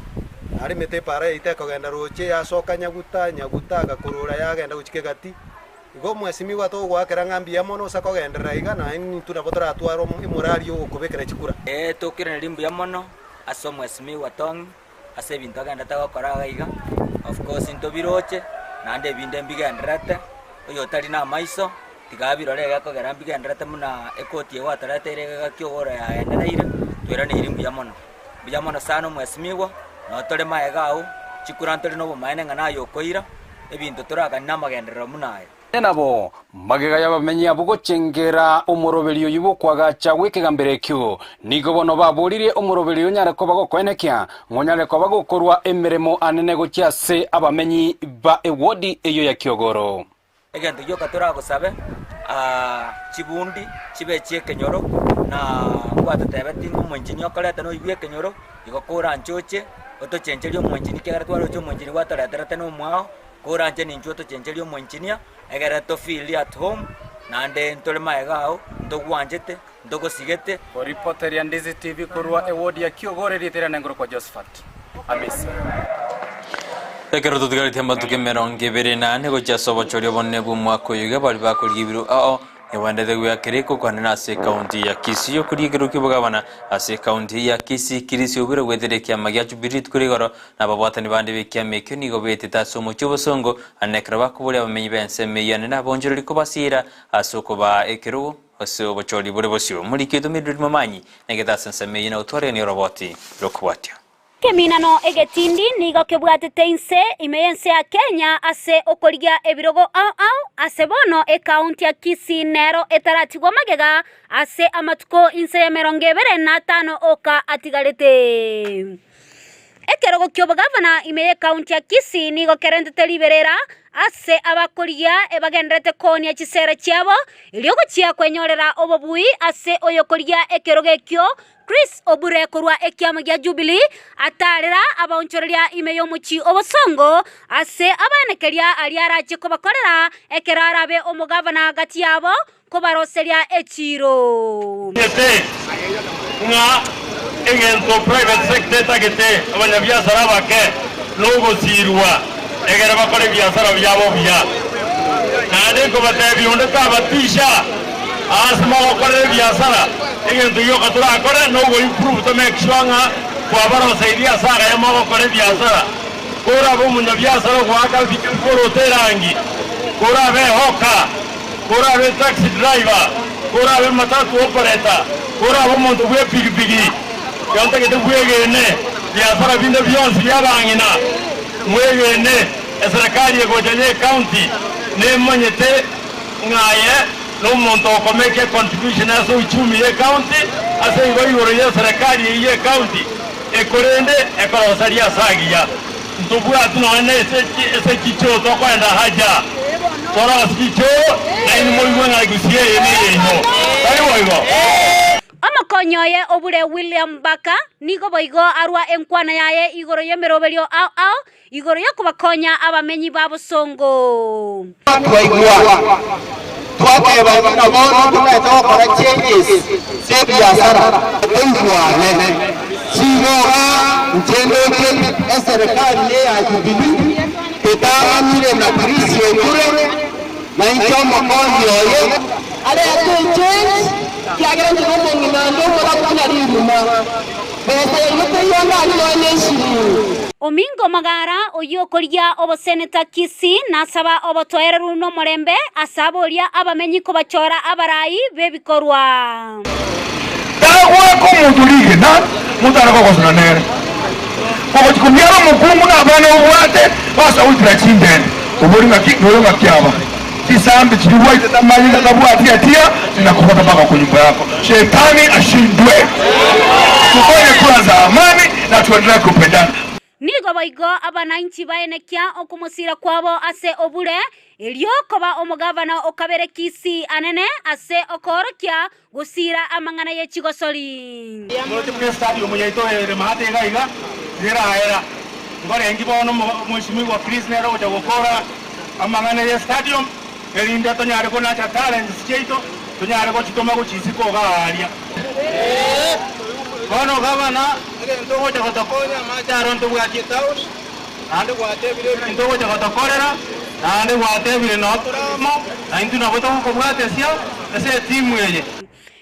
naremete epara yaito ekogenda roche yasoka nyaguta, nyaguta agakorora yagenda gochia kegati. Igo omwesimigwa togoakera ng'a mbuya mono ase kogenderera iga, naende intwe nabo toratware emorari ya ogokobekera chikura. Ee, tokiraneri mbuya mono ase omwesimigwa Tong'i. ase ebinto agenderete gokora iga iga, of course ntobiroche, naende ebinde mbigendererete, oyotari na amaiso, tiga abirore iga ekogera mbigendererete buna ekoti eye gwatoreteire iga gaki ogoro yagendereire, tweraneiri mbuya mono. Mbuya mono sana omwesimigwa, noo tore magega agwo, chikura ntore na obomaene ng'a naye okoira, ebinto torakani na amagenderero buna aya. Nabo magega y'abamenyi abwo gochengera omoroberio oyio bw'okoagacha gw'ekegambero ekio, nigo bono baboririe omoroberio oyio onyare koba gokoenekia ng'a onyare koba gokorwa emeremo anene gochia ase abamenyi ba ewodi eyio ya Kiogoro. Egento gioka toragosabe, chibundi chibe chi'ekenyoro, na gwatotebetie ng'a omoenchini okoreta noyio bw'ekenyoro, igo koranche oche, otochencherie omoenchini ekiagera twaroche omoenchini gwatoreterete nomwao. Koranche ninchwe otochencherie omoengineer, egere to feel at home, naende ntore magega ao, ntogwanchete, ntogosigete. Koripoteria Ndizi TV korwa ewodi ya Kiogoro erieta riane nkorokwa Josephat Amisi. Ekero totigaretie amatuko emerongo ebere na ane gochia ase obochori obonene bw'omwaka oyo iga baria bakorigia ebirogo ao Nibandete goika rikokwanera ase ekaunti ya Kisii okoria ekerogo ki'obogabana ase ekaunti ya Kisii Chris Obure goetera ekiama gia Jubilee rituko rigoro na ababwatani bande b'ekiama ekio nigo betete ase omochie obosongo ane ekero bakoboria abamenyi b'ensemo eyio ane nabonchoreri kobasiira ase okobaa ekerogo ase obochori bore bosio. Omoriki oito Mildred Momanyi negete ase ensemo eyio na gotwarigania oroboti rokobwatia. Ekeminano egetindi nigo kebwatete inse ime y'ense ya Kenya ase okorigia ebirogo ao ao ase bono ekaunti ya Kisii nero etaratigwa magega ase amatuko inse y'emerongo ebere na atano oka atigarete. Ekerogo ki'obogavana ime y'ekaunti ya Kisii nigo kerentete riberera ase abakorigia ebagendererete koonia chisera chiabo erio gochia kwenyorera obobui ase oyokorigia ekerogo ekio Chris Obure korwa ekiama gia Jubilee atarera abaonchoreria ime y'omochie obosongo ase abaenekeria aria arache kobakorera ekero arabe omogavana gati yabo kobaroseria echiiro. Gete ng'a egento private sector etagete abanyabiasara abake nogosiirwa egere bakore ebiasara biabo buya. Naende nkobatebia onde tabatisha aase mogokorera ebiasara, egento gioka torakore nogo improve to make sure ng'a kwabaroseirie ase agaya mogokora ebiasara. Korabe omonyabiasara ogoaka ebikoroto erangi, korabe ehawker, korabe etaxi driver, korabe matatu operator, korabe omonto bw'epigipigi, ekero ntagete bwegene biasara binde bionsi bi'abang'ina, mwegene eserekari egocha y'ecounty nemanyete ng'a aye nomonto okomake econtribution ase uchumi y'ecounty, ase igo igoro y'eserekari eyio y'ecounty ekorende ekorosaria ase agiya. Ntobwati nonya na ase chichoo tokoenda haja, torosie chichoo, nainwe moigwe ng'a egusi eye neyeino. Tari boigo? Omokonyi oye obure William Barker nigo boigo arwa enkwana yaye igoro y'emeroberio ao ao igoro y'okobakonya abamenyi ba bosongo. Twaigwa twateba buna bono togaete gokora changes chi'ebiasara. Toigwane chiboga inche ndoche eserekari neya Jubilee tetang'anire na Chris Okure na inche omokonyi oye. Arete echange, kiagera inche nomong'ina onde omorabu buna riruma, besa yaino teiyo ndari nonya ne eshirini. Omingo Magara oyio okorigia oboseneta Kisii nasaba obotoereru nomorembe ase aboria abamenyi kobachora abarai b'ebikorwa. Tagoaka omonto rigena motare kogosana nere. Ogochia kobiara omokungu na abana obwate basa goitera chindende, obori ng'aki noyo ng'aki aba. Chisambi chiria gwaitete amanyinga tabwati hatia zinakufuata mpaka kwa nyumba yako. Shetani ashindwe. Tufanye kura za amani na tuendelee kupendana. Nigo boigo abananchi baenekia okomosira kwabo ase obure, erio koba omogavana o kabere Kisii anene ase okoorokia gosira amang'ana ye chigosori. Moroche buna estadium yaito ere maate iga iga, teraera. Nkorengi bono Mheshimiwa Chris nere ogocha gokora amang'ana ye stadium, erinde tonyare konacha talents chiaito, tonyare gochitoma gochia isiko iga aaria. Bono gavana, egento ogocha gotokonya amache aro ntobwati etaoni, naende gwatebire ebinto ogocha gotokorera, naende gwatebire noo tore amo, na intwe nabo togokobwatesia ase etimu eye.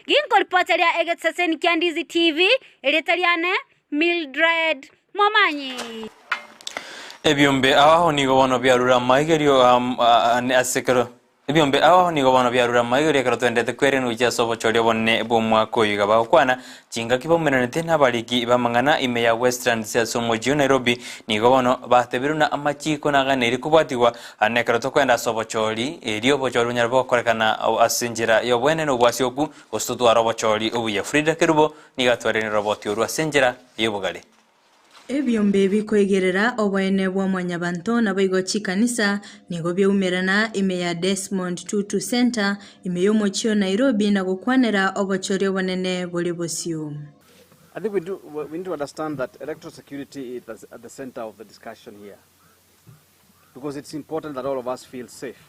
Ginkoripoteria egeseseni kia Ndizi TV, erieta riane Mildred Momanyi. Ebiombe ao nigo bono biarure amaigerio ase ekero Ebiombe ao nigo bono biarure amaigerio ekero twendete kwerenwa gochia ase obochori obonene bw'omwaka oyo. Iga bagokwana, chingaki baumeranete nabariki b'amang'ana ime ya Westlands ase omochie o Nairobi, nigo bono batebirwe na amachiiko naganeiri kobwatigwa ande ekero tokoenda ase obochori, erio obochori bonyare bogokorekana ase enchera y'obwene na obwasioku, gose totware obochori obuya. Frida Kerubo nigo atwarenire roboti orwo ase enchera y'obogare. Ebiombe bikoigerera oboene bwa mwanyabanto naboigo chikanisa nigo biaumerana ime ya Desmond Tutu Centre ime y'omochie o Nairobi na gokwanera obochori obonene bore bosio. I think we, do, we need to understand that electoral security is at the center of the discussion here because it's important that all of us feel safe.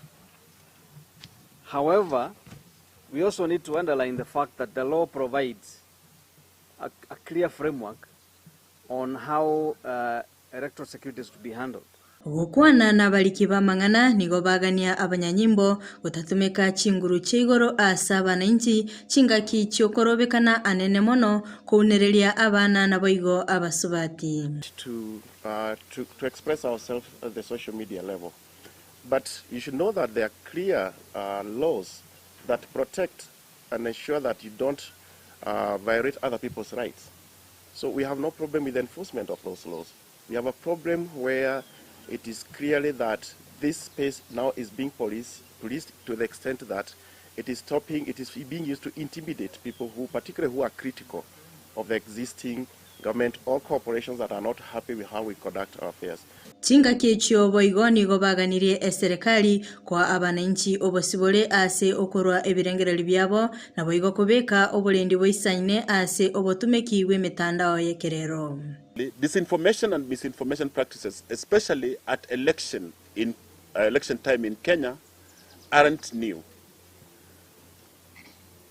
However, we also need to underline the fact that the law provides a, a clear framework on how uh, electoral security is to be handled. Gokwana nabariki b'amang'ana nigo bagania abanyanyimbo gotatumeka chinguru chia igoro ase abanainchi chingaki chiokorobekana anene mono kounereria abana naboigo abasubati. To, uh, to, to express ourselves at the social media level. But you should know that there are clear uh, laws that protect and ensure that you don't uh, violate other people's rights. So we have no problem with the enforcement of those laws. We have a problem where it is clearly that this space now is being policed, policed to the extent that it is stopping, it is being used to intimidate people who, particularly who are critical of the existing government or corporations that are not happy with how we conduct our affairs. Chingaki echio boigo nigo baganirie eserekari koa abanainchi obosibore ase okorwa ebirengererio biabo naboigo kobeka oborendi boisaine ase obotumeki bw'emetandao y'ekerero. Disinformation and misinformation practices, especially at election, in, uh, election time in Kenya, aren't new.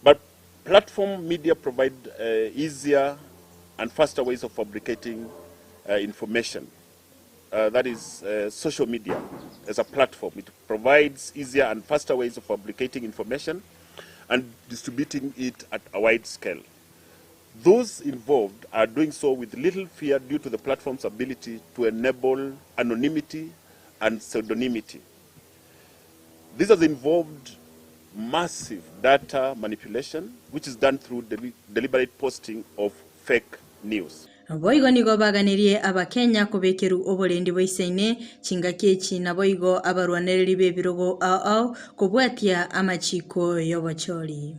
But platform media provide uh, easier and faster ways of fabricating uh, information. Uh, that is uh, social media as a platform. It provides easier and faster ways of fabricating information and distributing it at a wide scale. Those involved are doing so with little fear due to the platform's ability to enable anonymity and pseudonymity. This has involved massive data manipulation, which is done through deli deliberate posting of fake news. Boigo nigo baganirie Abakenya kobekerwa oborendi boisaine chingaki echi naboigo abarwanereri b'ebirogo ao ao kobwatia amachiko y'obochori.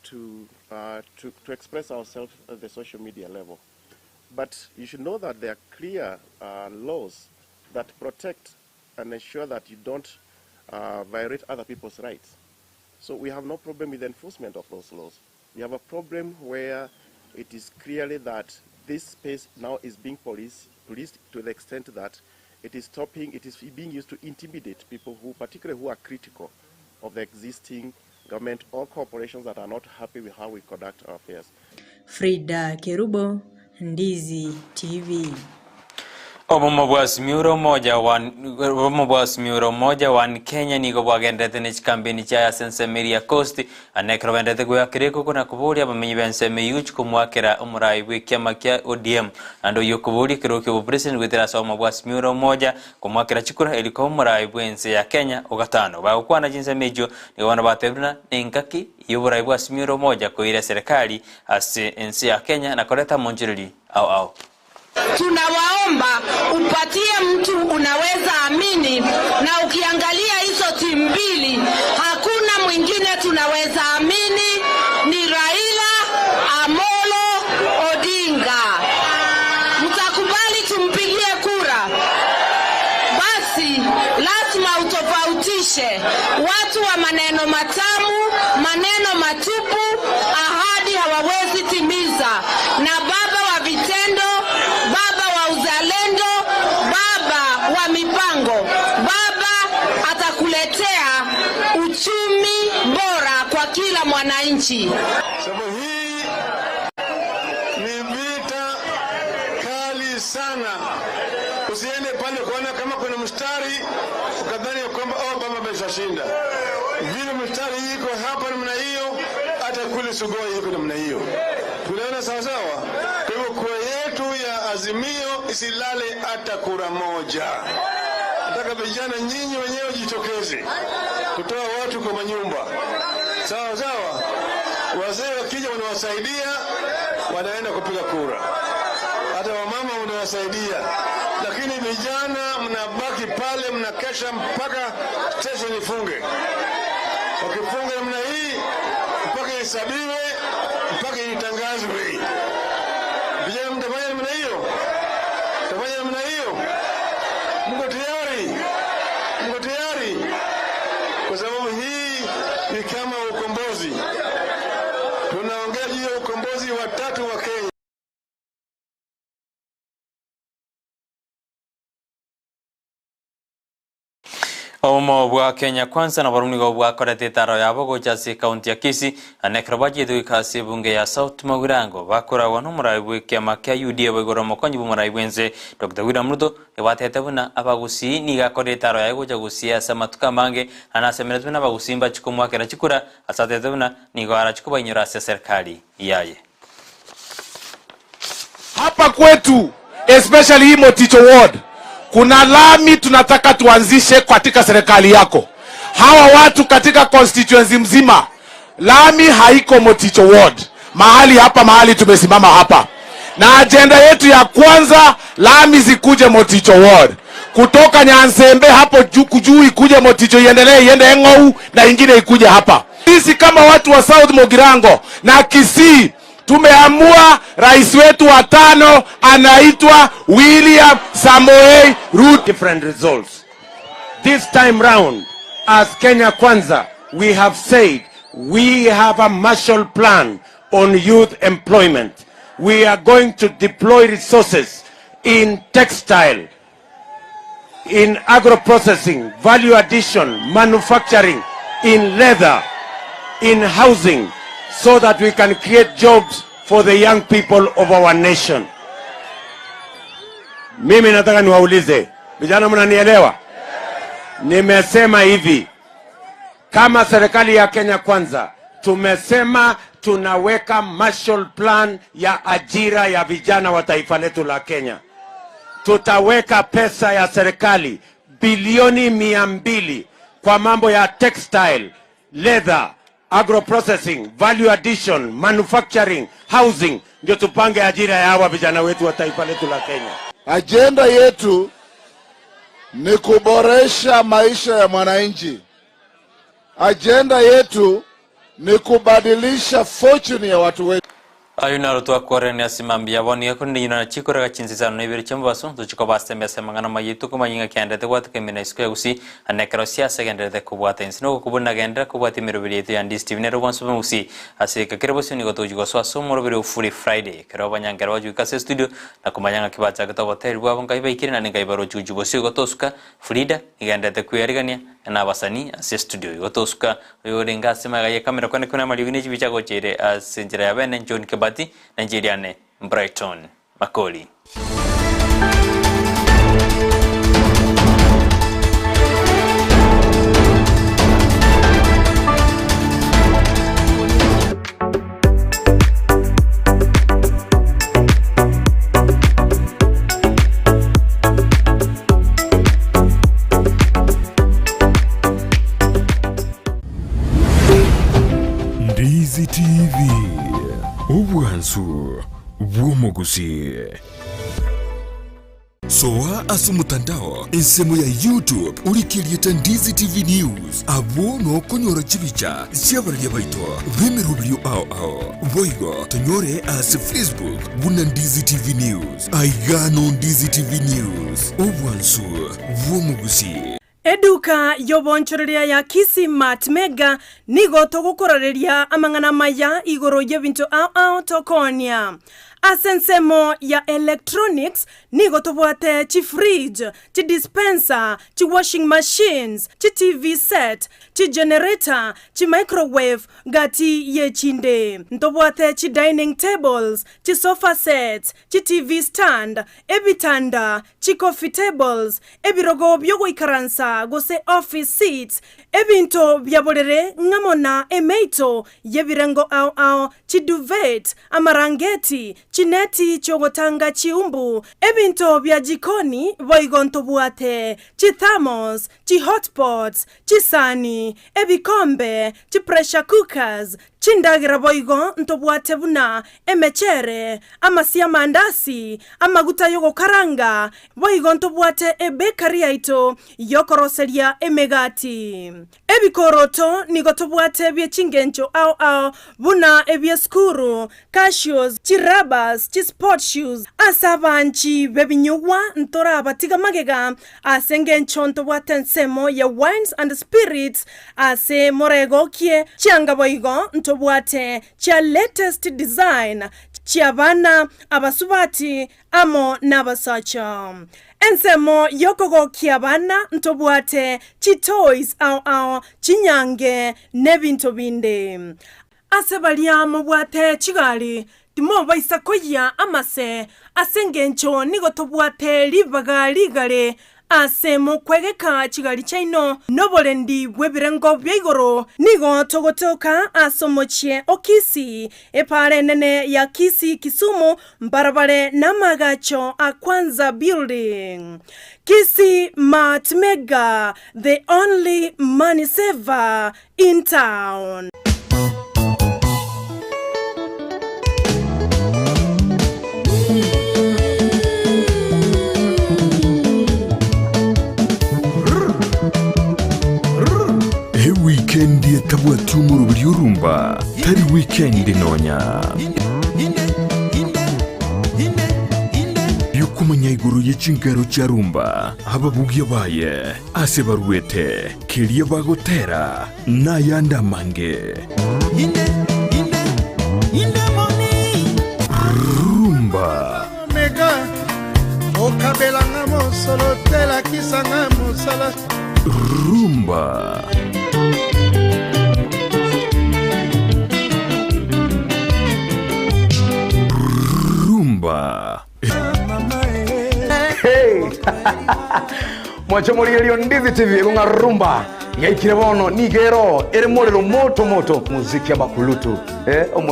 To, uh, to, to express ourselves at the social media level. But you should know that there are clear uh, laws that protect and ensure that you don't uh, violate other people's rights. So we have no problem with the enforcement of those laws. We have a problem where it is clearly that this space now is being policed, policed to the extent that it is stopping, it is being used to intimidate people who, particularly who are critical of the existing government or corporations that are not happy with how we conduct our affairs. Frida Kerubo, Ndizi TV. Obomo bwa Azimio la Umoja One Obomo bwa Azimio la Umoja One Kenya nigo bwagenderete ne chikambeni chiaye ase ensemo eria ya Coast ande ekero baenderete goeakera ekoko na koboria abamenyi b'ensemo eyio gochia komoakera omorai bw'ekiama kia ODM naende oyio okoboria ekerogo kia obopresident goetera ase obomo bwa Azimio la Umoja komoakera chikura erio koba omorai bw'ense ya Kenya ogatano. Bagokwana chinsemo echio nigo bono batebire buna nengaki y'oborai bwa Azimio la Umoja koira eserekari ase ense ya Kenya na koreta amonchereri ao ao. Tunawaomba upatie mtu unaweza amini, na ukiangalia hizo timu mbili hakuna mwingine tunaweza amini, ni Raila Amolo Odinga. Mtakubali tumpigie kura? Basi lazima utofautishe watu wa maneno matamu, maneno matupu, ahadi hawawezi timiza, na baba wa vitendo, baba wa uzalendo, baba wa mipango. Baba atakuletea uchumi bora kwa kila mwananchi. Sababu hii ni vita kali sana. Usiende pale kuona kama kuna mstari ukadhani ya kwamba oh, baba ameshashinda. Vile mstari iko hapa namna hiyo, hata kule Sugoi iko namna hiyo. Tunaona sawa sawa. Kwa hivyo kura yetu ya Azimio isilale hata kura moja. Nataka vijana nyinyi wenyewe jitokeze kutoa watu kwa manyumba, sawa sawa. Wazee wakija wanawasaidia, wanaenda kupiga kura, hata wamama wanawasaidia, lakini vijana mnabaki pale, mnakesha mpaka station ifunge. Wakifunga namna hii mpaka ihesabiwe, mpaka itangazwe. Vijana mtafanya namna hiyo? Mtafanya namna hiyo? Mko tayari? Mko tayari? Kwa sababu hii ni kama ukombozi. Tunaongea juu ya ukombozi wa tatu wa Kenya. Obomo bwa Kenya Kwanza na barumni go bwakorete etaro yabo gocha ase ekaunti ya Kisii ane ekero bachiete goika ase ebunge ya South Mugirango bakoragwa na omorai bwa ekiama kia UDA boigoro omokonyi bwa omorai bwa ense Dr. William Ruto ebatete buna abagusii nigo akorire etaro yaye gocha gusii ase amatuko amange na nasemeretwe buna abagusii mbachi komwakera chikura ase atete buna nigo arachi kobainyora ase eserikali yaye. Hapa kwetu especially hii Moticho Ward kuna lami tunataka tuanzishe katika serikali yako. Hawa watu katika constituency mzima, lami haiko Moticho Ward, mahali hapa, mahali tumesimama hapa, na ajenda yetu ya kwanza lami zikuje Moticho Ward, kutoka Nyansembe hapo juu juu ikuje Moticho, iendelee iende Eng'ou na ingine ikuje hapa. Sisi kama watu wa South Mugirango na Kisii tumeamua rais wetu wa tano anaitwa William Samoei Ruto. Different results. This time round, as Kenya Kwanza, we have said we have a Marshall Plan on youth employment. We are going to deploy resources in textile, in agro-processing, value addition, manufacturing, in leather, in housing, so that we can create jobs for the young people of our nation. Mimi nataka niwaulize vijana, mnanielewa? Nimesema hivi, kama serikali ya Kenya Kwanza tumesema tunaweka Marshall Plan ya ajira ya vijana wa taifa letu la Kenya. Tutaweka pesa ya serikali bilioni 200 kwa mambo ya textile, leather, agro-processing, value addition, manufacturing, housing, ndio tupange ajira ya hawa vijana wetu wa taifa letu la Kenya. Ajenda yetu ni kuboresha maisha ya mwananchi. Ajenda yetu ni kubadilisha fortune ya watu wetu. Ayio naro twakorerania ase mambia bono iga korende inwe nachie korega chinsa isano na ibere chi'omobaso ntochie kobasemia ase amang'ana amaya aito komanya ng'a kiaenderete gwateka ime na isiko ya gusii ande ekero siasa egendererete kobwata inse. Nogokobua nagenderera kobwatia emeroberi yaito ya Ndisi TV nere obwansu bwa gusii ase eka kere bosio nigo togochia gosoa ase omoroberi o Free Friday ekero abanyankere bagochia ase estudio na komanya ng'aki bachagete oboteri bwabo nkai baikire naende nkai baroche gochia bosio igo tosuka Frida nigendererete kweyarigania na abasani ase estudio igo tosuka oyorenge ase magega y'ekamera kwane kune amariogi ne chibicha agocheire ase enchera ya bene John Kibati na inche eriane Brighton Makori. Ndizi TV, obwansu bw'omogusii. Soa ase omotandao ensemo ya YouTube orike erieta Ndizi TV News abwo nokonyora chibicha chi'abararia baito b'emeroberio ao ao. Boigo tonyore ase Facebook buna Ndizi TV News. Aiga no Ndizi TV News, obwansu bw'omogusii. Eduka y'obonchoreria ya Kisii Mart Mega nigo togokorareria amang'ana amaya igoro y'ebinto ao ao tokoonia. Ase ensemo ya electronics nigo tobwate chifridge, chidispenser, chiwashing machines, chiTV set, chigenerator, chimicrowave gati y'echinde. Ntobwate chidining tables, chisofa sets, chiTV stand, ebitanda, chicoffee tables, ebirogo bi'ogoikaransa gose office seats, ebinto bia borere ng'amo na emeito y'ebirengo ao ao, chiduvet, amarangeti, chineti chi'ogotanga chiumbu, ebinto bia jikoni, boigo ntobwate chithermos, chihotpots, chisani, ebikombe, chipressure cookers, Chindagera boigo ntobwate buna emechere, amasio 'amandasi, amaguta y'ogokaranga, boigo ntobwate ebekari yaito y'okoroseria emegati. Ebikoroto nigo tobwate bie chingencho ao ao buna ebi'esukuru, cashews, chirabas, chisport shoes. Ase abanchi b'ebinyugwa ntorabatiga magega Ase engencho ntobwate ensemo ya wines and spirits ase moregokie chianga boigo ntobwate chia latest design chiabana, abasubati amo nabasacha. Ensemo yokogokia abana ntobwate chitoys ao ao, chinyange nebinto binde. Ase baria mobwate chigari, timobaisa koyia amase, ase engencho nigo tobwate ribaga rigare ase mokwegeka chigari chiaino noborendi bw'ebirengo bia igoro. Nigo togotoka ase omochie o Kisii, epaara enene ya Kisii Kisumu, mbarabare namaagacho a Kwanza Building. Kisii Mart Mega, the only money saver in town. Ewikendi etabwati omoroberi orumba tari wikendi nonya. Yokomanya igoro ye chingero chia rumba, ababugia baye, ase baruete, keria bagotera, na ayande amange. Rumba. Mega okabelanga mosolo te lakisanga mosala. Rumba. Rumba. Hey! Mwanche morigererio Ndizi TV egong'a rumba yaikire bono nigo ero ere morero moto moto muziki abakulutu eh, omo